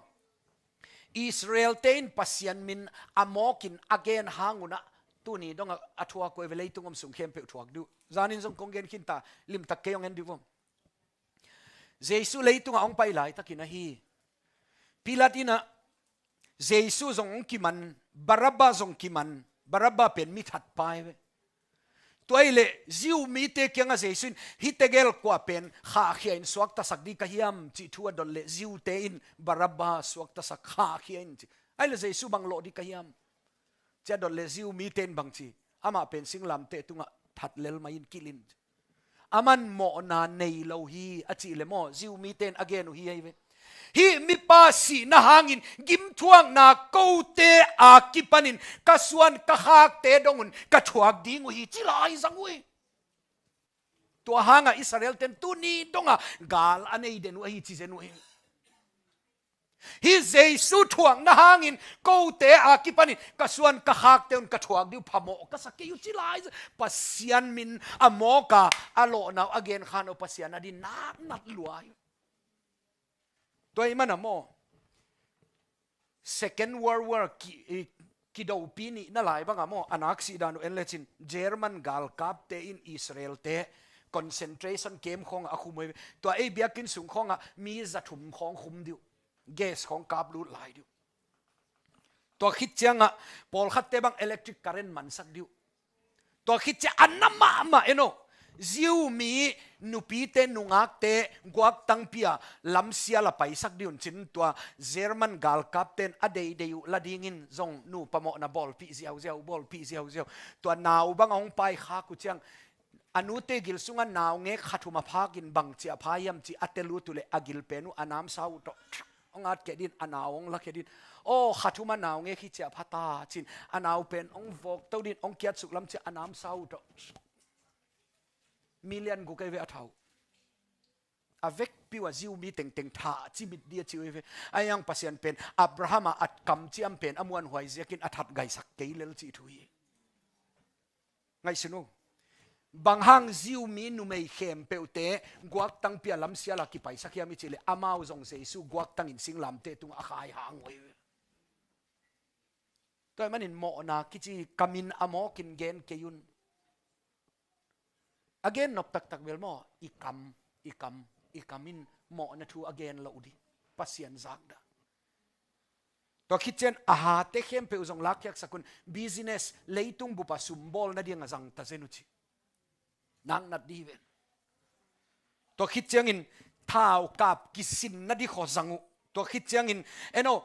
Israel-te in Pasian min a mawkin a gen hang un ah tuni dong a, a thuak uh hi ve, leitung om sung khempeuh thuak dih uh. Zanin zong kong gen khin ta, limtak kei hong en dih uh om. Jesu leitungah hong pai laitakin ahi, Pilat in ah Jesu zong hong kiman, Barabba zong kiman, Barabba pen mi thatpa hi ve. Tua ahih leh Jew mite kiangah Jesu in, "Hih tegel kua pen khahkhia in suaktasak ding ka hiam?" cih thu a dot leh Jew-te in, "Barabba suaktasak, khahkhia in," ci. Ahih leh Jesu bang lawh ding ka hiam? Ci a dot leh Jew mite in bang ci? "Amah pen singlamteh tungah that lel mai in, kilh in," ci. Aman mawhna nei lo hi a cih leh maw, Jew mite in a gen uh hi ahi ve. Hih mipa sihna hangin gimthuakna kote a kipanin ka suan ka khakte dong un ka thuak ding uh hi, ci lai zang uh hi. Tua hangah Israel-te in tuni dongah gal a nei den uh ahi ci zen uh hi. Hih Jesu thuakna hangin kote a kipanin ka suan ka khakte un ka thuak ding uh, phamawh ka sa kei uh, ci lai zang. Pasian min a mawk a, a lawhna uh a gen khan uh Pasian adin naknat lua hi. Tua ahih manin ah maw, Second World War ki, i, kidopi nihna lai bangah maw, a nak sih dan uh en lecin German galkapte in Israel-te concentration camp khawngah a khum uh hi ve. Tua ei biakinn sung khawngah mi za thum khawng khum dih uh. Gas khawng kap lut lai dih uh. Tua khit ciangah pawlkhatte bang electric current mansak dih uh. Tua khit ciang a na mahmah en aw, Jew mi nupite nungakte guaktangpi a lamsial a paisak dih un cin, tua German galkapte in a deidei uh la dingin zong nupa mawhna bawlpih ziauziau, bawlpih ziauziau. Tua nau bang a hong paikhak uh ciang a nute gil sungah naungek kha thum a phakin bang ciah pha hiam cih a tel ut uh leh a gil pen uh a namsau uh tawh hong at kei din, a nau hong la kei din. Aw, kha thum a naungek hi ciah pha ta cin, a nau pen hong vawk to din, hong kiatsuk lam ciah a namsau uh tawh. Million guk ahi ve a thau. A vekpi uh a Jew mi tengteng thah cimit dih a ci uh hi ve. Ahi hang Pasian pen Abraham a a kamciam pen a muanhuai ziakin a that gaisak kei lel cih thu hi. Ngaihsun uh. Bang hang Jew mi numei khempeuhte guaktangpi a lamsial a kipaisak hiam i cih leh amau zong Jesu guaktangin singlamteh tungah a khai hang uh hi. Tua ahih manin mawhna kici ka min a mawkin gen kei un. A gen nop taktak bel maw, i kam, i kam, i kam in mawhna thu a gen loh dih. Pasian zakdah. Tua khit ciang a hate khempeuh zong lakkhiatsak un, business, leitung bup a sum bawl nading a zang ta zen uh ci. Naknat dih hi ven. Tua khit ciangin thau kap kisin nading khawng zang uh. Tua khit ciangin, en aw,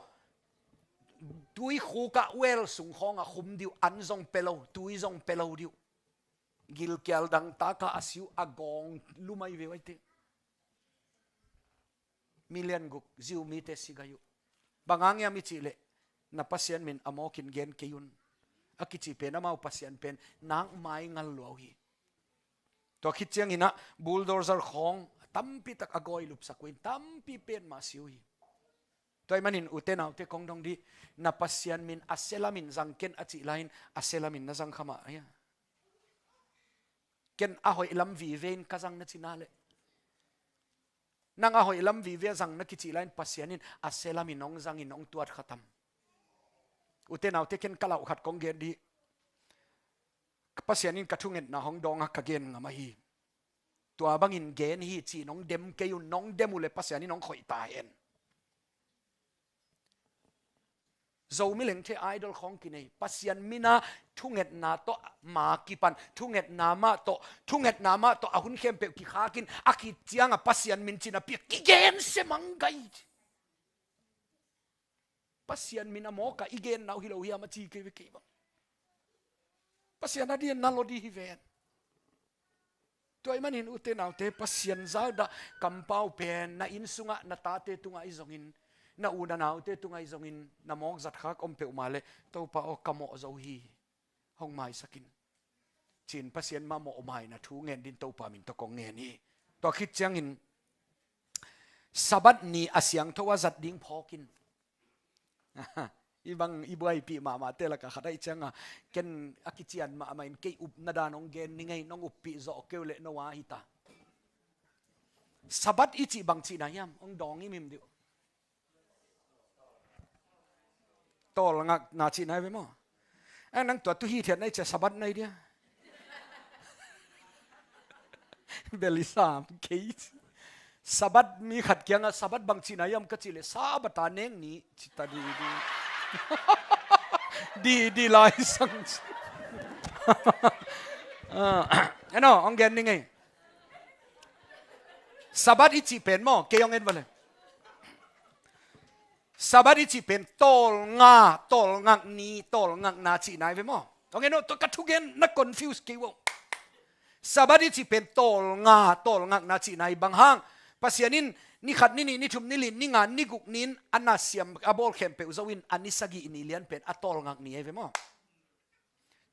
tuikhuk ah well sung khawng a khum dih uh, an zong pia lo, tui zong pia lo dih uh. Gilkial dangtak a a si uh, a gawng lum ahi ve uh ahi teh. Million guk Jew mite si gai uh. Bang hang hiam i cih leh, na Pasian min a mawkin gen kei un, a kici pen amau Pasian pen nak mai ngal lua uh hi. Tua khit ciangin ah bulldozer khawng tampi tak a gawi lupsak uh in, tampi pen mah si uh hi. Tua ahih manin ute naute kong dong dih, na Pasian min a sia lamin zang ken a cih lai-in a sia lamin na zang kha mah hia? Ken a hoih lam vive in ka zang na ci na leh, nang a hoih lam vive a zang na kicih lai-in Pasian in a sia lamin hong zangin hong tuat kha tam? Ute naute, ken ka lauh khat kong gen dih. Pasian in ka thungetna hong dawng a ka gen ngam ahi. Tua bangin gen hi ci-in hong dem kei un, nong dem uh leh Pasian in hong khoih ta hen. Zomi lengthe idol khawng kinei, Pasian min a thungetna tawh ma kipan, thungetna mah tawh, thungetna mah tawh a hun khempeuh kikhakin, a khit ciang a Pasian min ci-in a piak kigen semang gai. Pasian min a mawk a i genna uh hi lo hiam a ci kei ve kei bang. Pasian ading na lawh dih hi ven. Tua ahih manin ute naute, Pasian zakdah kampau pen na inn sungah, na tate tungah i zongin, Na u na naute tungah zongin na mawk zat khak om peuhmah leh, Topa aw, ka mawh zo hi, hong maisak in, ci-in Pasian mah mawh maina thu ngen dingin Topa min tawh kong ngen hi. Tua khit ciangin Sabbath ni a siangtho a zat ding phawk in. Hih bang i buaipih mahmahte lakah khat ahih ciangin, ken a kician mahmah in kei upna dan hong gen ning ei, nong uppih zawh kei uh leh no a hi ta. Sabbath i cih bang cihna hiam? Hong dawng himhim dih uh. Tawlngakna cihna hi ve maw? Eh, nang tua tu hithiatna i cih a Sabbath na hi dia. Bel i sam kei. Sabbath mi khat kiangah Sabbath bang cihna hiam ka cih leh, Sabbath a nek ni ci ta didi. Didi lai sang ci. Ah, eno, hong gen ning ei. Sabbath i cih pen maw, kei hong en va le. Sabbath i cih pen tawlnga, tawlngak ni, tawlngakna cihna hi ve maw? Hong en aw, tua ka thugen na confuse kei uh. Sabbath i cih pen tawlnga, tawlngakna cihna hi. Bang hang? Pasian in ni khat, ni nih, ni thum, ni li, ni nga, ni guk ni-in a na siam, a bawl khempeuh zo in, a ni sagih ni lian pen a tawlngak ni hi ve maw?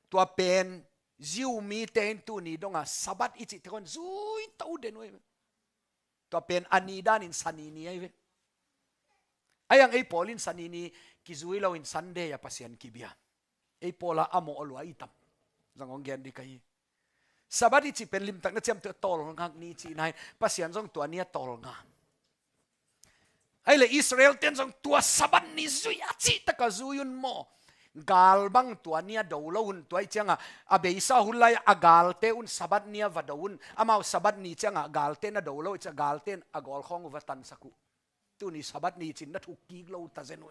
Tua pen Jew mite in tuni dongah Sabbath i cih teh khawn zui to den uh hi ve. Tua pen a ni danin Sani ni ahi ve. Ahi hang ei pawl in Sani ni kizui loin Sunday a Pasian kibia. Ei pawl a a mawh lua i tam. Zong hong gen dih ka hi. Sabbath i cih pen limtak na ciamteh tawlngak ni cihna hi. Pasian zong tua ni a tawlnga. Ahih leh Israel ten zong tua Sabbath ni zui a cih taka zui un maw? Gal bang tua ni a do lo un, tua ahih ciangah a beisa hun lai-ah a galte un Sabbath ni a va do un. Amau Sabbath ni ciangah galte na do lo ahih ciangah galte in a gawl khawng uh va tansak uh. Tuni Sabbath ni cin na thuk kik lo ta zen uh.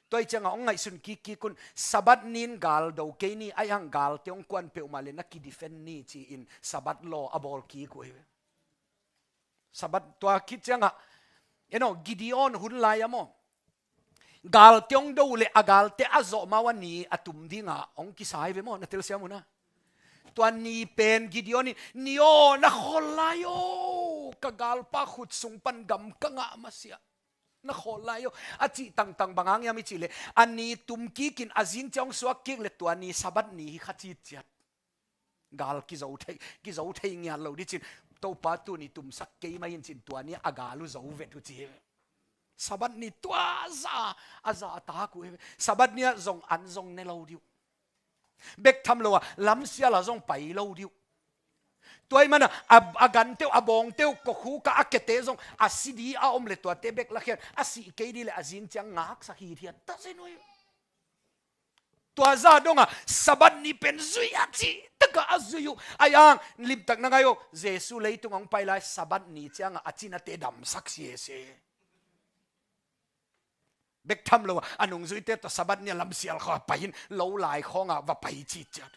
Tua ahih ciangah hong ngaihsun kikkik un, Sabbath ni-in gal do kei ni, ahi hang galte hong kuan peuhmah leh na kidefend ni ci-in Sabbath law a bawl kik uh hi. Sabbath tua khit ciangah, you know, Gideon hun lai-ah maw? Galte hong do uh leh a galte a zawh ma uh a ni a tum dingah hong kisa hi ve maw? Na telsiam uh na. Tua ni pen Gideon in, ni aw, na khawl lai aw, ka galpa khut sung pan gam ka ngah masiah. Na khawl lai aw, a cih tangtang bang hang hiam i cih leh, a ni tum kikin a zing ciang hong suak kik leh tua ni Sabbath ni hi kha citciat. Gal kizo thei, kizo thei ngiat lo dih cin, Topa tuni tumsak kei mah in cin tua ni a gal uh zo vet uh ci hi. Sabbath ni tua zah, a zahtak uh hi. Sabbath ni ah zong an zong ne lo dih uh. Bek tham lo a, lamsial ah zong pai lo dih uh. Tua ahih manin a, a gante uh, a bawngte uh, kokhuk ah a kete zong a si ding a om leh tuate bek lakhia in, a sih kei ding leh a zing ciang ngaksak hithiat ta zen uh hi. Tua zah dongah Sabbath ni pen zui a cih takah a zui uh. Ahi hang limtak na ngai uh, Jesu leitungah hong pai lai Sabbath ni ciangah a cinate damsak sese. Bek tham lo a, a nungzuite tawh Sabbath ni a lamsial khawng ah pai in, lo lai khawngah va pai citciat.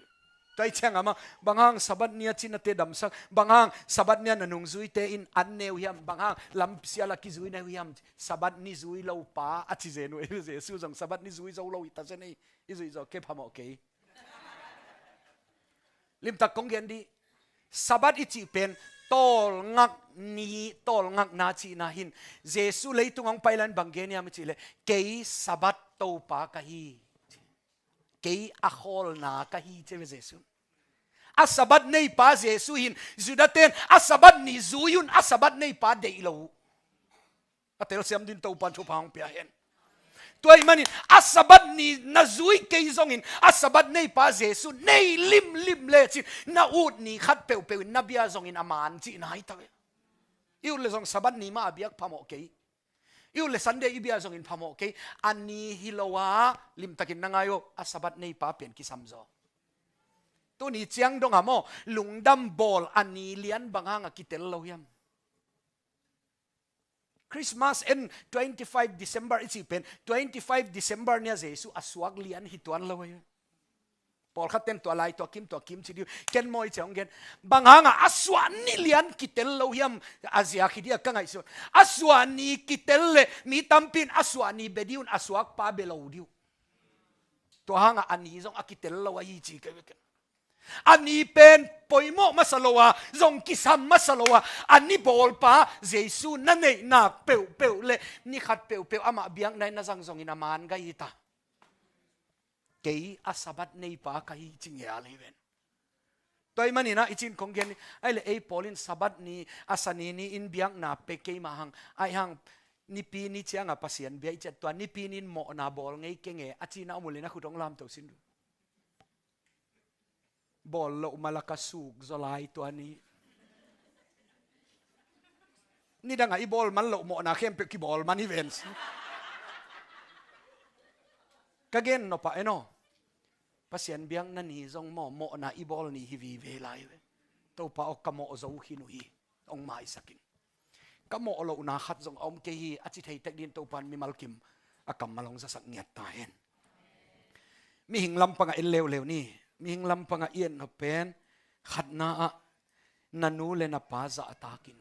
Tua ahih ciangah mah, bang hang Sabbath ni a cinate damsak, bang hang Sabbath ni a na nungzuite in an ne uh hiam, bang hang lamsial ah kizui ne uh hiam, Sabbath ni zui lo pa a ci zen uh. Jesu zong Sabbath ni zui zo lo hi ta zen ei, i zuih zawh kei phamawh kei. Limtak kong gen dih. Sabbath i cih pen tawlngak ni, tawlngakna cihna hi in. Jesu leitung hong pai lai-in bang gen hiam i cih leh, kei Sabbath Topa ka hi. Kei a khawlna ka hi ci ve Jesu. A Sabbath neipa Jesu hi in, Judah ten a Sabbath ni zui un, a Sabbath neipa deih lo uh. A telsiam dingin Topa'n thupha hong pia hen. Tua ahih manin a Sabbath ni na zui kei zongin, a Sabbath neipa Jesu nei limlim lecin, na ut ni khat peuhpeuh in na bia zongin a man cihna hi ta ve. I ut leh zong Sabbath ni mah a biak phamawh kei. I ut leh Sunday i bia zongin phamawh kei. A ni hi lo a, limtakin na ngai uh, a Sabbath neipa pen kisam zaw. Tuni ciang dong a maw, lungdam bawl a ni lian bang hang a kitel lo hiam? Christmas en twenty five December i cih pen, twenty five December ni a Jesu a suak lian hi tuan lo hi. Pawlkhat ten tua lai, tua kim, tua kim ci dih uh. Ken maw i ci hong gen. Bang hang a a suah ni lian kitel lo hiam, a ziak hi dih a ka ngaihsun. A suah ni kitel leh mi tampi in a suah ni bia dih un, a suakpa bia lo dih uh. Tua hang a a ni zong a kitel lo ahi ci kei ve ken. A ni pen poimawh masa lo a, zong kisam masa lo a, a ni bawlpa Jesu na neihnak peuhpeuh le ni khat peuhpeuh amah biakna in na zang zongin a man gai hi ta. Kei a Sabbath neipa ka hi ci ngial hi ven. Tua ahih manin ah i cin kong gen ni, ahih leh ei pawl in Sabbath ni, a sani ni in biakna pe kei mah hang, ahih hang nipi ni ciangah Pasian bia i ciat tua nipi ni in mawhna bawl ngei keng e a cihna om uh leh na khut hong lamto sin. Bawl loh malak a suk zaw lai tua ni. Nidangah i bawl man loh mawhna khempeuh kibawl man hi ven. Ka gen nop ah en aw. Pasian biakna ni zong maw, mawhna i bawl ni hi vive lai ve. Topa aw, ka mawh zo khin uh hi. Hong maisak in. Ka mawh lohna khat zong a om kei hi a ci thei tek dingin Topa in mimal kim a kammal hong zasak ngiat ta hen. Mihing lampangah en leuleu ni. Mihing lampangah i en nop pen khatna ah na nu le na pa zahtak in.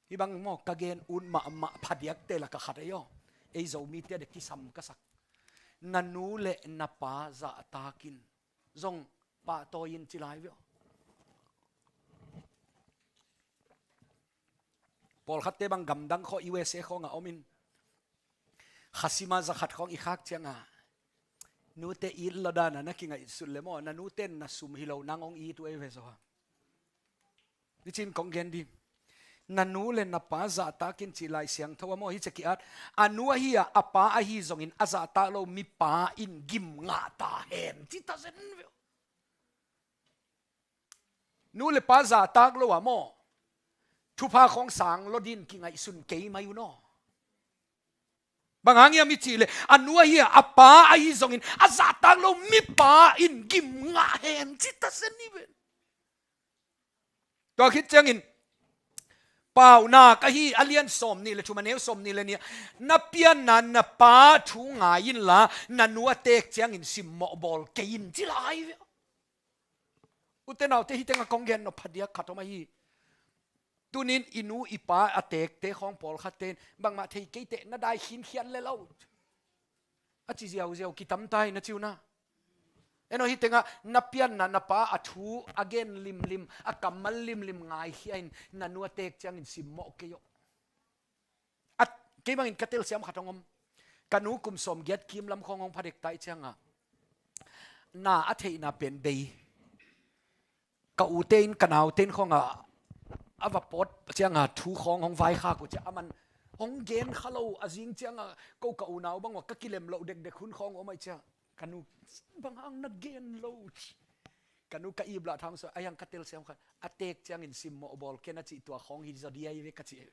Hih bang maw, ka gen ut mahmah phadiakte lakah khat ei aw. Ei Zomite a dek kisam ka sak. Na nu le na pa zahtak in. Zong pahtawi in ci lai ve aw. Pawlkhatte bang gamdang khawng U S A khawngah om in. Kha sima za khat khawng i khak ciangah nute it lo dan a na kingaihsut le maw, na nute in na sum hi lo nang hong it uh ei ve zaw ha. Hi cin kong gen ding. Na nu le na pa zahtak in cih Lai Siangtho ah maw, hi ciah ki-at. A nu ahi a, a pa ahi zongin a zahtak lo mipa in gim ngah ta hen ci ta zen ve aw. Nu le pa zahtak lo a maw, thupha khawng sang lo dingin kingaihsun kei mai un aw. Bang hang hiam i cih leh a nu ahi a, a pa ahi zongin a zahtak lo mipa in gim ngah hen ci ta zen hi ven. Tua khit ciangin Paunak ahi a lian sawm nih le thum a neu sawm nih le nih ah, na pianna na pa thu ngai inla, na nu a teek ciangin simmawh bawl kei in ci lai ve aw. Ute naute, hih tengah kong gen nop phadiak khat om ahi. Tunin i nu i pa a teekte khawng pawlkhatte in bangmah thei kei teh na dai khinkhian le lo a ci ziauziau kitam ta hi na ci uh na. En aw, hih tengah na pianna na pa a thu a gen limlim, a kammal limlim ngaikhia in na nu a teek ciangin simmawh kei aw. A, kei bangin ka telsiam khat hong om. Ka nu kum sawmgiat kim lam khawng hong phadek ta ih ciangah na a theihna pen bei. Ka ute in ka naute in khawngah a va pawt ciangah thu khawng hong vaikhak uh ciah a man hong gen kha lo a zing ciangah ko ka unau bang uh a ka kilem loh dekdek hun khawng om aih ciah ka nu bang hang na gen lo. Ka nu ka iplah thang suah a hiang ka telsiam khat a teek ciangin simmawh bawl ken a cih tua khawng hi zaw dih ahi ve ka cih.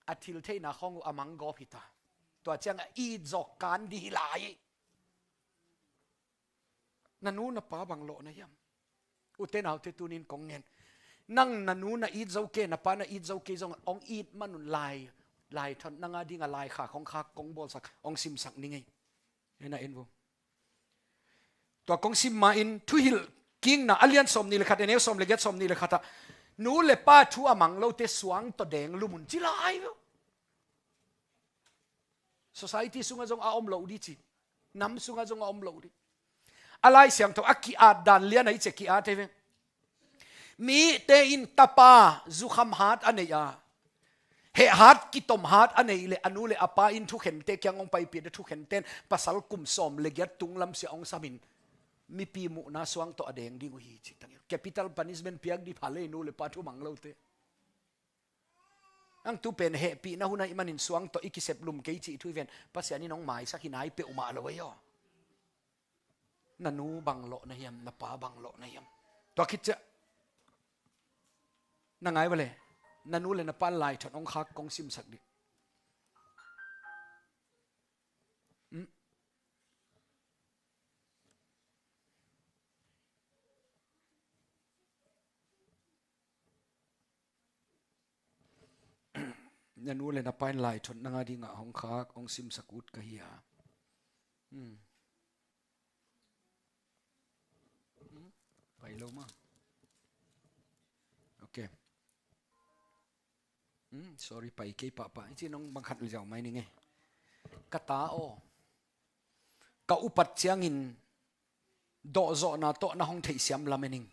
A thil theihna khawng uh a mang gawp hi ta. Tua ciangah it zawk kan dih hi lai. Na nu na pa bang lawh na hiam? Ute naute tunin kong ngen. Nang na nu na it zo kei, na pa na it zo kei zong hong it man un lai, lai thon nang a dingah laikhak hong khak kong bawlsak hong simsak ni ngei. Hena en vo. Tua kong sim ma in Thuhilh kikna a lian sawm nih le khat, a neu sawm le giat, sawm nih le khat ah nu le pa thu a mang lote suang tawh deng lum un ci lai ve. Society sungah zong a om lo dih ci. Nam sungah zong a om lo dih. A Lai Siangtho a ki-at dan lian a i cia ki-at hi ve. Mite in tapa zukham hat a nei a, heh hat kitom hat a nei le a nu le a pa in thukhente kiang hong paipih a thukhenten pasal kum sawm le giat tunglam sia hong samin mipi muhna suang tawh a deng ding uh hi ci tangin capital punishment piak dih pha le nu le pa thu mang lote. Ang tu pen hehpihna hun ahih manin suang tawh i kisep lum kei cih thu i ven Pasian in hong maisak hi nai peuhmah lo ei aw. Na nu bang lawh na hiam, na pa bang lawh na hiam? Tua khit ciah na ngai vale. Na nu le na pa lai thon hong khak kong simsak dih. Hmm? Na nu le na pa in lai thon nang a dingah hong khak hong simsak ut ka hi a. Hmm. Hmm? Pai lo ma. Ok. Hmm, sorry, pai kei pahpah. I ci nong bang khat liau mai ning e. Ka ta aw. Ka upat ciangin dawhzawhna tawh na hong theihsiam lamen ing.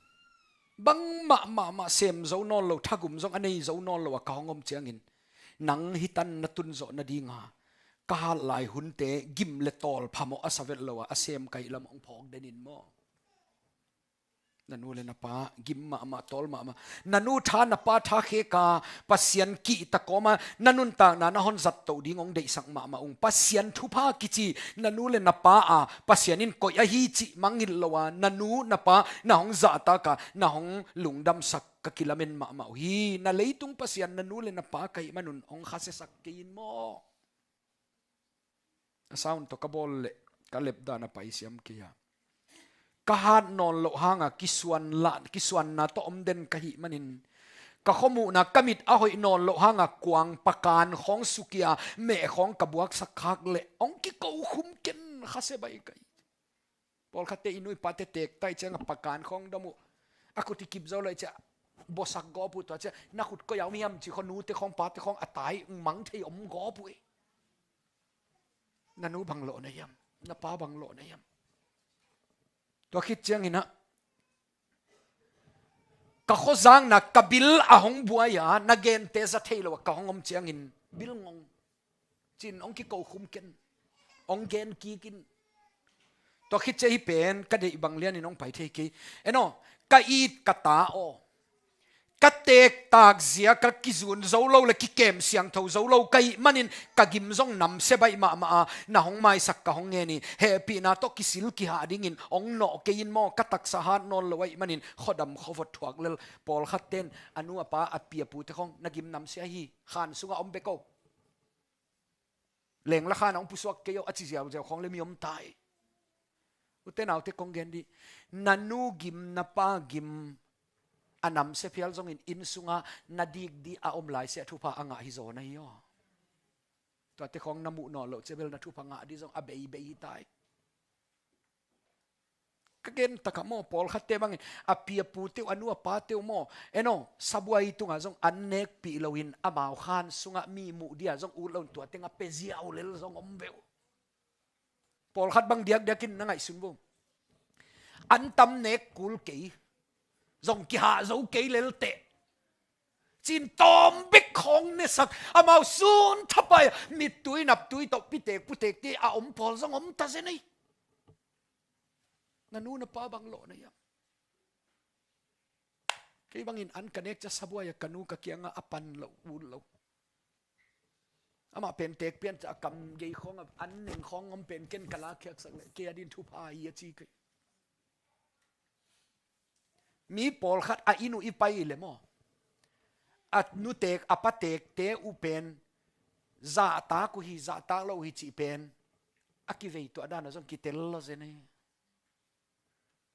Bangmah mahmah sem zo nawn lo, thagum zong a nei zo nawn lo a ka hong om ciangin, nang hitan na tunzawh nadinga ka hat lai hunte gim le tawl phamawh a sa vet lo a, a sem ka hih lam hong phawk den in maw? Na nu le na pa gim mahmah, tawl mahmah. Na nu tha, na pa tha kheka Pasian kihta kawma na nuntakna na hon zat toh ding hong deihsak mahmah ung. Pasian thupha kici na nu le na pa a Pasian in koih ahi cih mangngilh lo a, na nu na pa na hong zahtaka na hong lungdamsak ka kilamen mahmah uh hi. Na leitung Pasian na nu le na pa ka hih manun hong khasiasak kei in maw? A sound tawh ka bawl leh ka lepdan a paisiam kei a, ka hat nawn loh hanga kisuan lah, kisuanna tawh om den ka hih manin, ka khuamuhna ka mit a hoih nawn loh hanga kuang pakan khawng sukia meh khawng ka buaksak khak leh hong kiko khum ken, khasia bai ka hi. Pawlkhatte i nu i pate teek tai cianga pakan khawng dam uh, a khut i kip zo lai cia, bawsak gawp uh, tua cia na khut koi a om hiam ci khaw, nute khawng pate khawng a tai mang thei om gawp uh e. Na nu bang lawh na hiam? Na pa bang lawh na hiam? Tua khit ciangin ah ka khuazakna ka bil a hong buai a, na gente za thei lo a ka hong om ciangin bil ngong cin hong kiko khum ken, hong gen kik in. Tua khit cia hi pen ka deih bang lianin hong pai thei kei. En aw, ka it ka ta aw, ka teektak zia ka kizun zo lo le kikem siangtho zo lo ka hih manin ka gim zong namsia baih mahmah a, na hong maisak ka hong ngen hi. Hehpihna tawh kisil kihah dingin hong nawh kei in maw? Ka taksa hat nawn lo ahih manin khuadam khuavot thuak lel. Pawlkhatte in a nu a pa a pi a pute khawng na gim namsia hi, khan sungah om bek o. Lengla khan a hong pusuak kei o a ci ziauziau khawng le mi om tai. Ute naute kong gen dih, na nu gim na pa gim a namsia phial zongin inn sunga na dikdih a om laisiah thupha a ngah hi zaw na hi aw. Tuate khawng na muh nawn loh cia bel na thupha ngah dih zong a beibei hi tai. Ka gen takah maw, pawlkhatte bangin a pi a pute uh, a nu a pate uh maw, en aw, sabuai tungah zong an nekpih loin amau khan sungah mi muh dia zong ut loin tua tengah pia ziau lel zong om ve uh. Pawlkhat bang diakdiakin na ngaihsun vo. An tam nek kul kei, zong kihah zo kei lel teh, cin tawm bek khawng nesak, amau sun thapai a mittui naptui tawh pitek putekte a om pawl zong om ta zen ei. Na nu na pa bang lawh na hiam? Kei bangin an ka nek cia sabuai a ka nu ka kiangah a pan lo, ut lo. Amah pen teek pian cia a kam gei khawng a an neng khawng om pen ken ka lakkhiaksak leh kei a din thupha hi a ci kei. Mi pawlkhat a inn uh i pai i le maw, a nutek a patekte uh pen zahtak uh hi, zahtak lo uh hi cih pen a kivei tuah dan a zong kitel lo zen ei.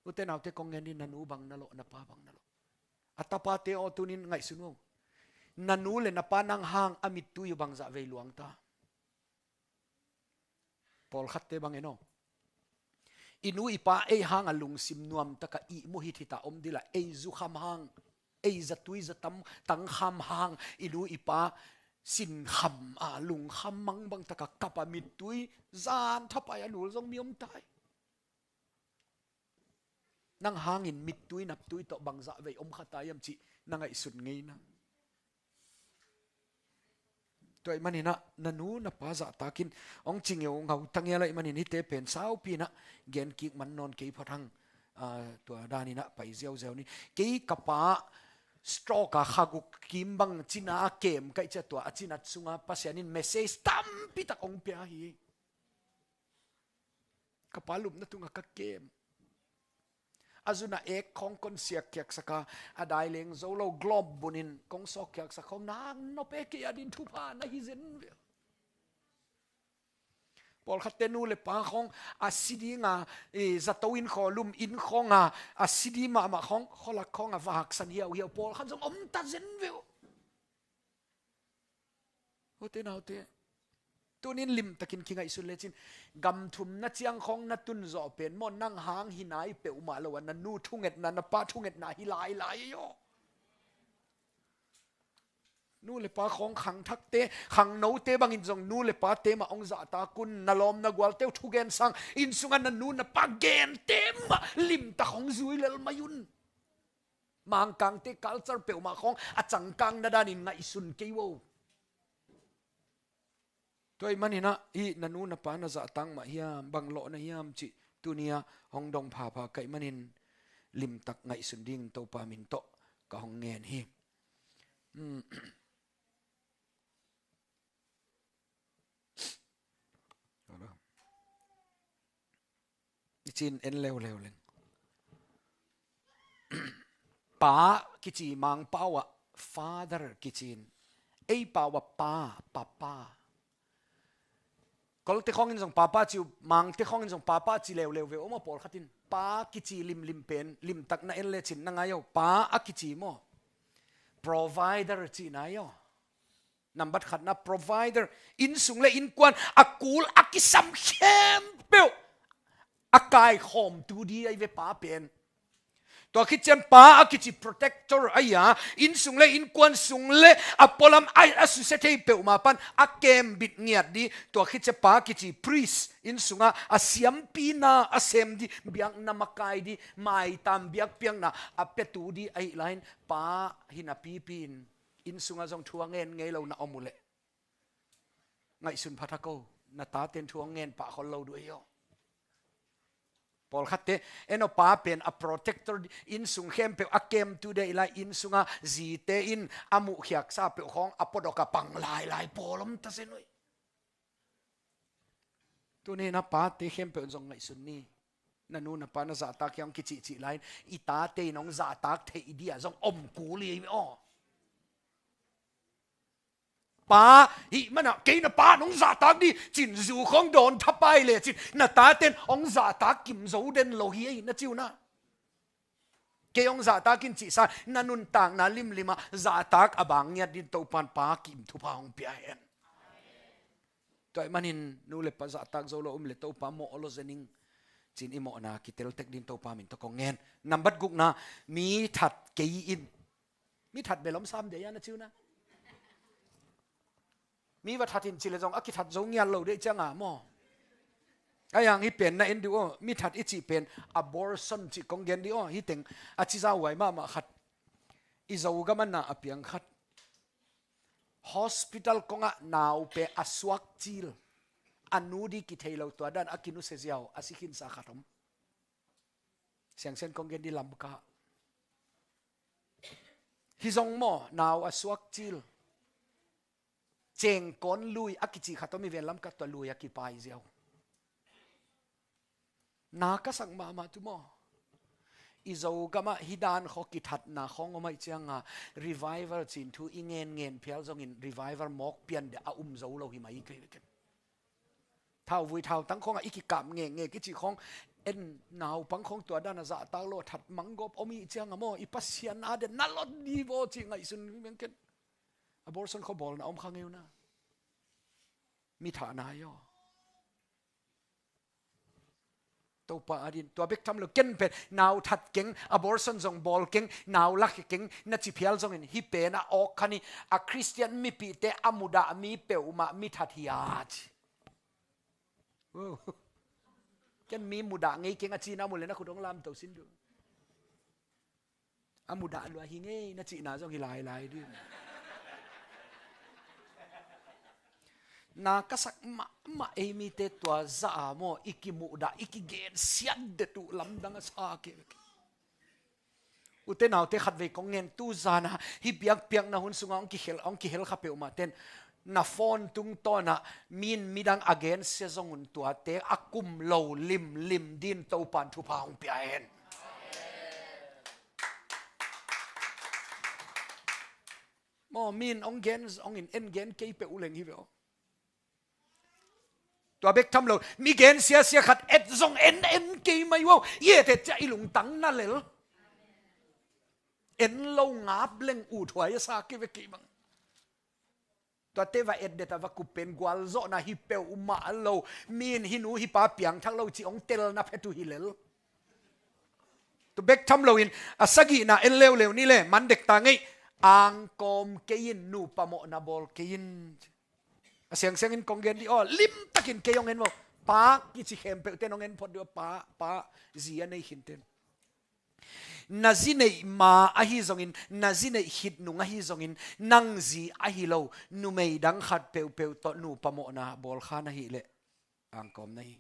Ute naute kong ngen dih, na nu bang na lawh, na pa bang na lawh. A tapate aw, tunin ngaihsun uh. Na nu le na pa nang hang a mittui uh bangzah vei luang ta? Pawlkhatte bang en aw, i nu i pa ei hanga lungsim nuamtaka ihmu hithita om dila, ei zukham hang, ei zatui zatam tangkham hang i nu i pa sinkham a lungkham mang bangtaka kap a mittui zan thapai a lul zong mi om tai. Nang hangin mittui naptui tawh bangzah vei om kha ta hiam cih na ngaihsun ngei na. Tua ahih maninah na nu na pa zahtakin hong ci ngeu ngau ta ngel ahih manin hihte pen saupi inah gen kik man nawn kei phot hang. Ah, tua daninah pai ziauziau ni. Kei ka pa stroke a kha guk kim bang cina a kem kaih cia, tua a cinat sunga Pasian in message tampitak hong pia hi. Ka pa lupna tungah ka kem. A zun a ek khawng kon siakkhiaksaka, a dai leng zo lo globe bunin kong sawkkhiaksak khawng nang nop e, kei a din thupha na hi zen ve. Pawlkhatte nu le pa khawng a si dinga, i, zato inn khaw lum inn khawnga a si ding mahmah khawng, khualak khawnga va haksan hiauhiau pawlkhat zong om ta zen ve uh. Ute naute, tunin limtakin kingaihsun lecin, gam thumna ciang khawng na tunzawh pen maw, nang hang hi nai peuhmah lo a, na nu thungetna, na pa thungetna hi lailai aw. Nu le pa khawng khangthakte, khangnote bangin zong nu le pate mah hong zahtak un. Na lawm na gualte uh thugen sang, inn sungah na nu na pa gente mah limtak hong zui lel mai un. Mangkangte culture peuhmah khawng a cangkang na danin ngaihsun kei uh. Tua ahih manin ah, hih na nu na pa na zahtak mah hiam, bang lawh na hiam cih tuni-ah hong dong phapha ka hih manin limtak ngaihsun ding Topa min tawh ka hong ngen hi. Hmm. Nicin en leuleu leng. Pa kici Mangpau ah father kicin. Ei pau ah pa, papa. Kolte khawngin zong papa ci uh, Mangte khawngin zong papa ci leuleu ve uh maw, pawlkhat in. Pa kici limlim pen, limtak na en lecin na ngai uh. Pa a kici maw. Provider cihna hi uh. Nambat khatna provider, innsung le innkuan a kul a kisam khempeuh a kaikhawmtu di ahi ve pa pen. Tua khit ciang pa a kici protector ahi a, innsung le innkuan sung le a pualam a, a susia thei peuhmah pan a kembit ngiat di. Tua khit ciang pa kici priest, inn sungah a siampina a sem di, biakna makai di, maitam biakpiakna a petu di ahi lai-in pa hi napipi-in inn sungah zong thu a ngen ngei lo na om uh leh ngaihsun pha thak o. Na taten thu hong ngen pah khol lo duh hi aw. Pawlkhatte, en aw, pa pen a protector, inn sung khempeuh a kemtu dei lai, inn sunga zite in a muhkhiaksa peuh khawng a puadawk a pang lailai pawl om ta zen uh hi. Tuni na pate khempeuh zong ngaihsun ni. Na nu na pa na zahtak hiam hong kicihcih lai-in i tate in hong zahtak theih dia zong om kul hi aw. Pa hih manah kei na pa nong zahtak di cin zu khawng dawn thapai lecin na taten hong zahtak kim zo den lo hi ei na ci uh na. Kei hong zahtak in cihsa na nuntakna limlimah zahtak a bang ngiat din Topan pa kim thupha hong pia hen. Tua ahih manin nu le pa zahtak zo lo um le Topa mawh lo zening cin i mawhna kitel tek din Topa min tawh kong ngen. Nambat gukna, mi that kei in. Mi that bel om sam dei a na ci uh na. Mi va that in ci le zong a kithat zo ngiat lo dei cianga maw. A yang hih pen na en di aw, mi that i cih pen abortion cih kong gen di aw, hih teng a ci zauhuai mahmah khat. I Zogam a na a piang khat. Hospital kongah nau pe a suak cil. A nu di kithei lo tua dan a kinusia ziau a si khinsa khat om. Siangsen kong gen di Lamka. Hih zong maw, nau a suak cil. Cengkawn lui a kici khat om hi ven Lamka, tua lui a kipai ziau. Na ka sak mahmah tu maw. I Zogamah hih dan khaw kithatna khawng om ahih cianga revival cin thu i ngen ngen phial zongin revival mawk pian deh a um zo lo hi mai kei veken. Thauvui thautang khawngah i kikap ngekngek i cih khawng en naupang khawng tua dan a zahtak lo a that manggawp om i cianga maw, i Pasian a den na lot di vaw cih ngaihsun hi meng ken. Abortion khaw bawlna om kha ngei uh na. Mi thahna hi aw. Topa a din tua bek tham lo ken pen nau that keng, abortion zong bawl keng, nau lak keng na ci phial zongin hih pen a awk kha ni. A Khristian mipihte a mudah mi peuhmah mi that hi a ci. Wow. Ken mi mudah ngei keng a cina mu le na khut hong lamto sin duh. A mudah lua hi ngei na cihna zong hi lailai ding. Na ka sak mahmah ei mite tua za a maw i kimuhdah i kigensiat det uh lamdang a sa kei. Ute naute khatvei kong ngen tu zana hih biakpiakna hun sunga hong kihel, hong kihel kha peuhmah ten na phone tungtawnah min midang a gensia zong un tuate a kum lo limlim din Topan thupha hong pia hen. Maw min hong gen hong in en gen kei peuh uh leng hi ve aw. Tua bek tham lo mi gen siasia khat et zong en en kei mai uh aw. I et et ciah i lungtang na lel. En lo ngap leng uh thuai a sa kei ve kei bang. Tuate va et det a va kup pen gualzawhna hi peuhmah lo. Min hih nu hih pa piangthak lo cih hong telna phet uh hi lel. Tu bek tham loin a sagihna en leuleu ni le man dek ta ngei. Angkawm kei in, nupa mawhna bawl kei in. A siangsiangin kong gen dih aw, limtakin kei hong en maw. Pa kici khempeuhte hong en phot dih aw, pa, pa, zi a nei khinten. Na zi neih ma ahi zongin, na zi neih khit nung ahi zongin, nang zi ahi lo numei dang khat peuhpeuh tawh nupa mawhna bawl kha na hih leh angkawm na hi.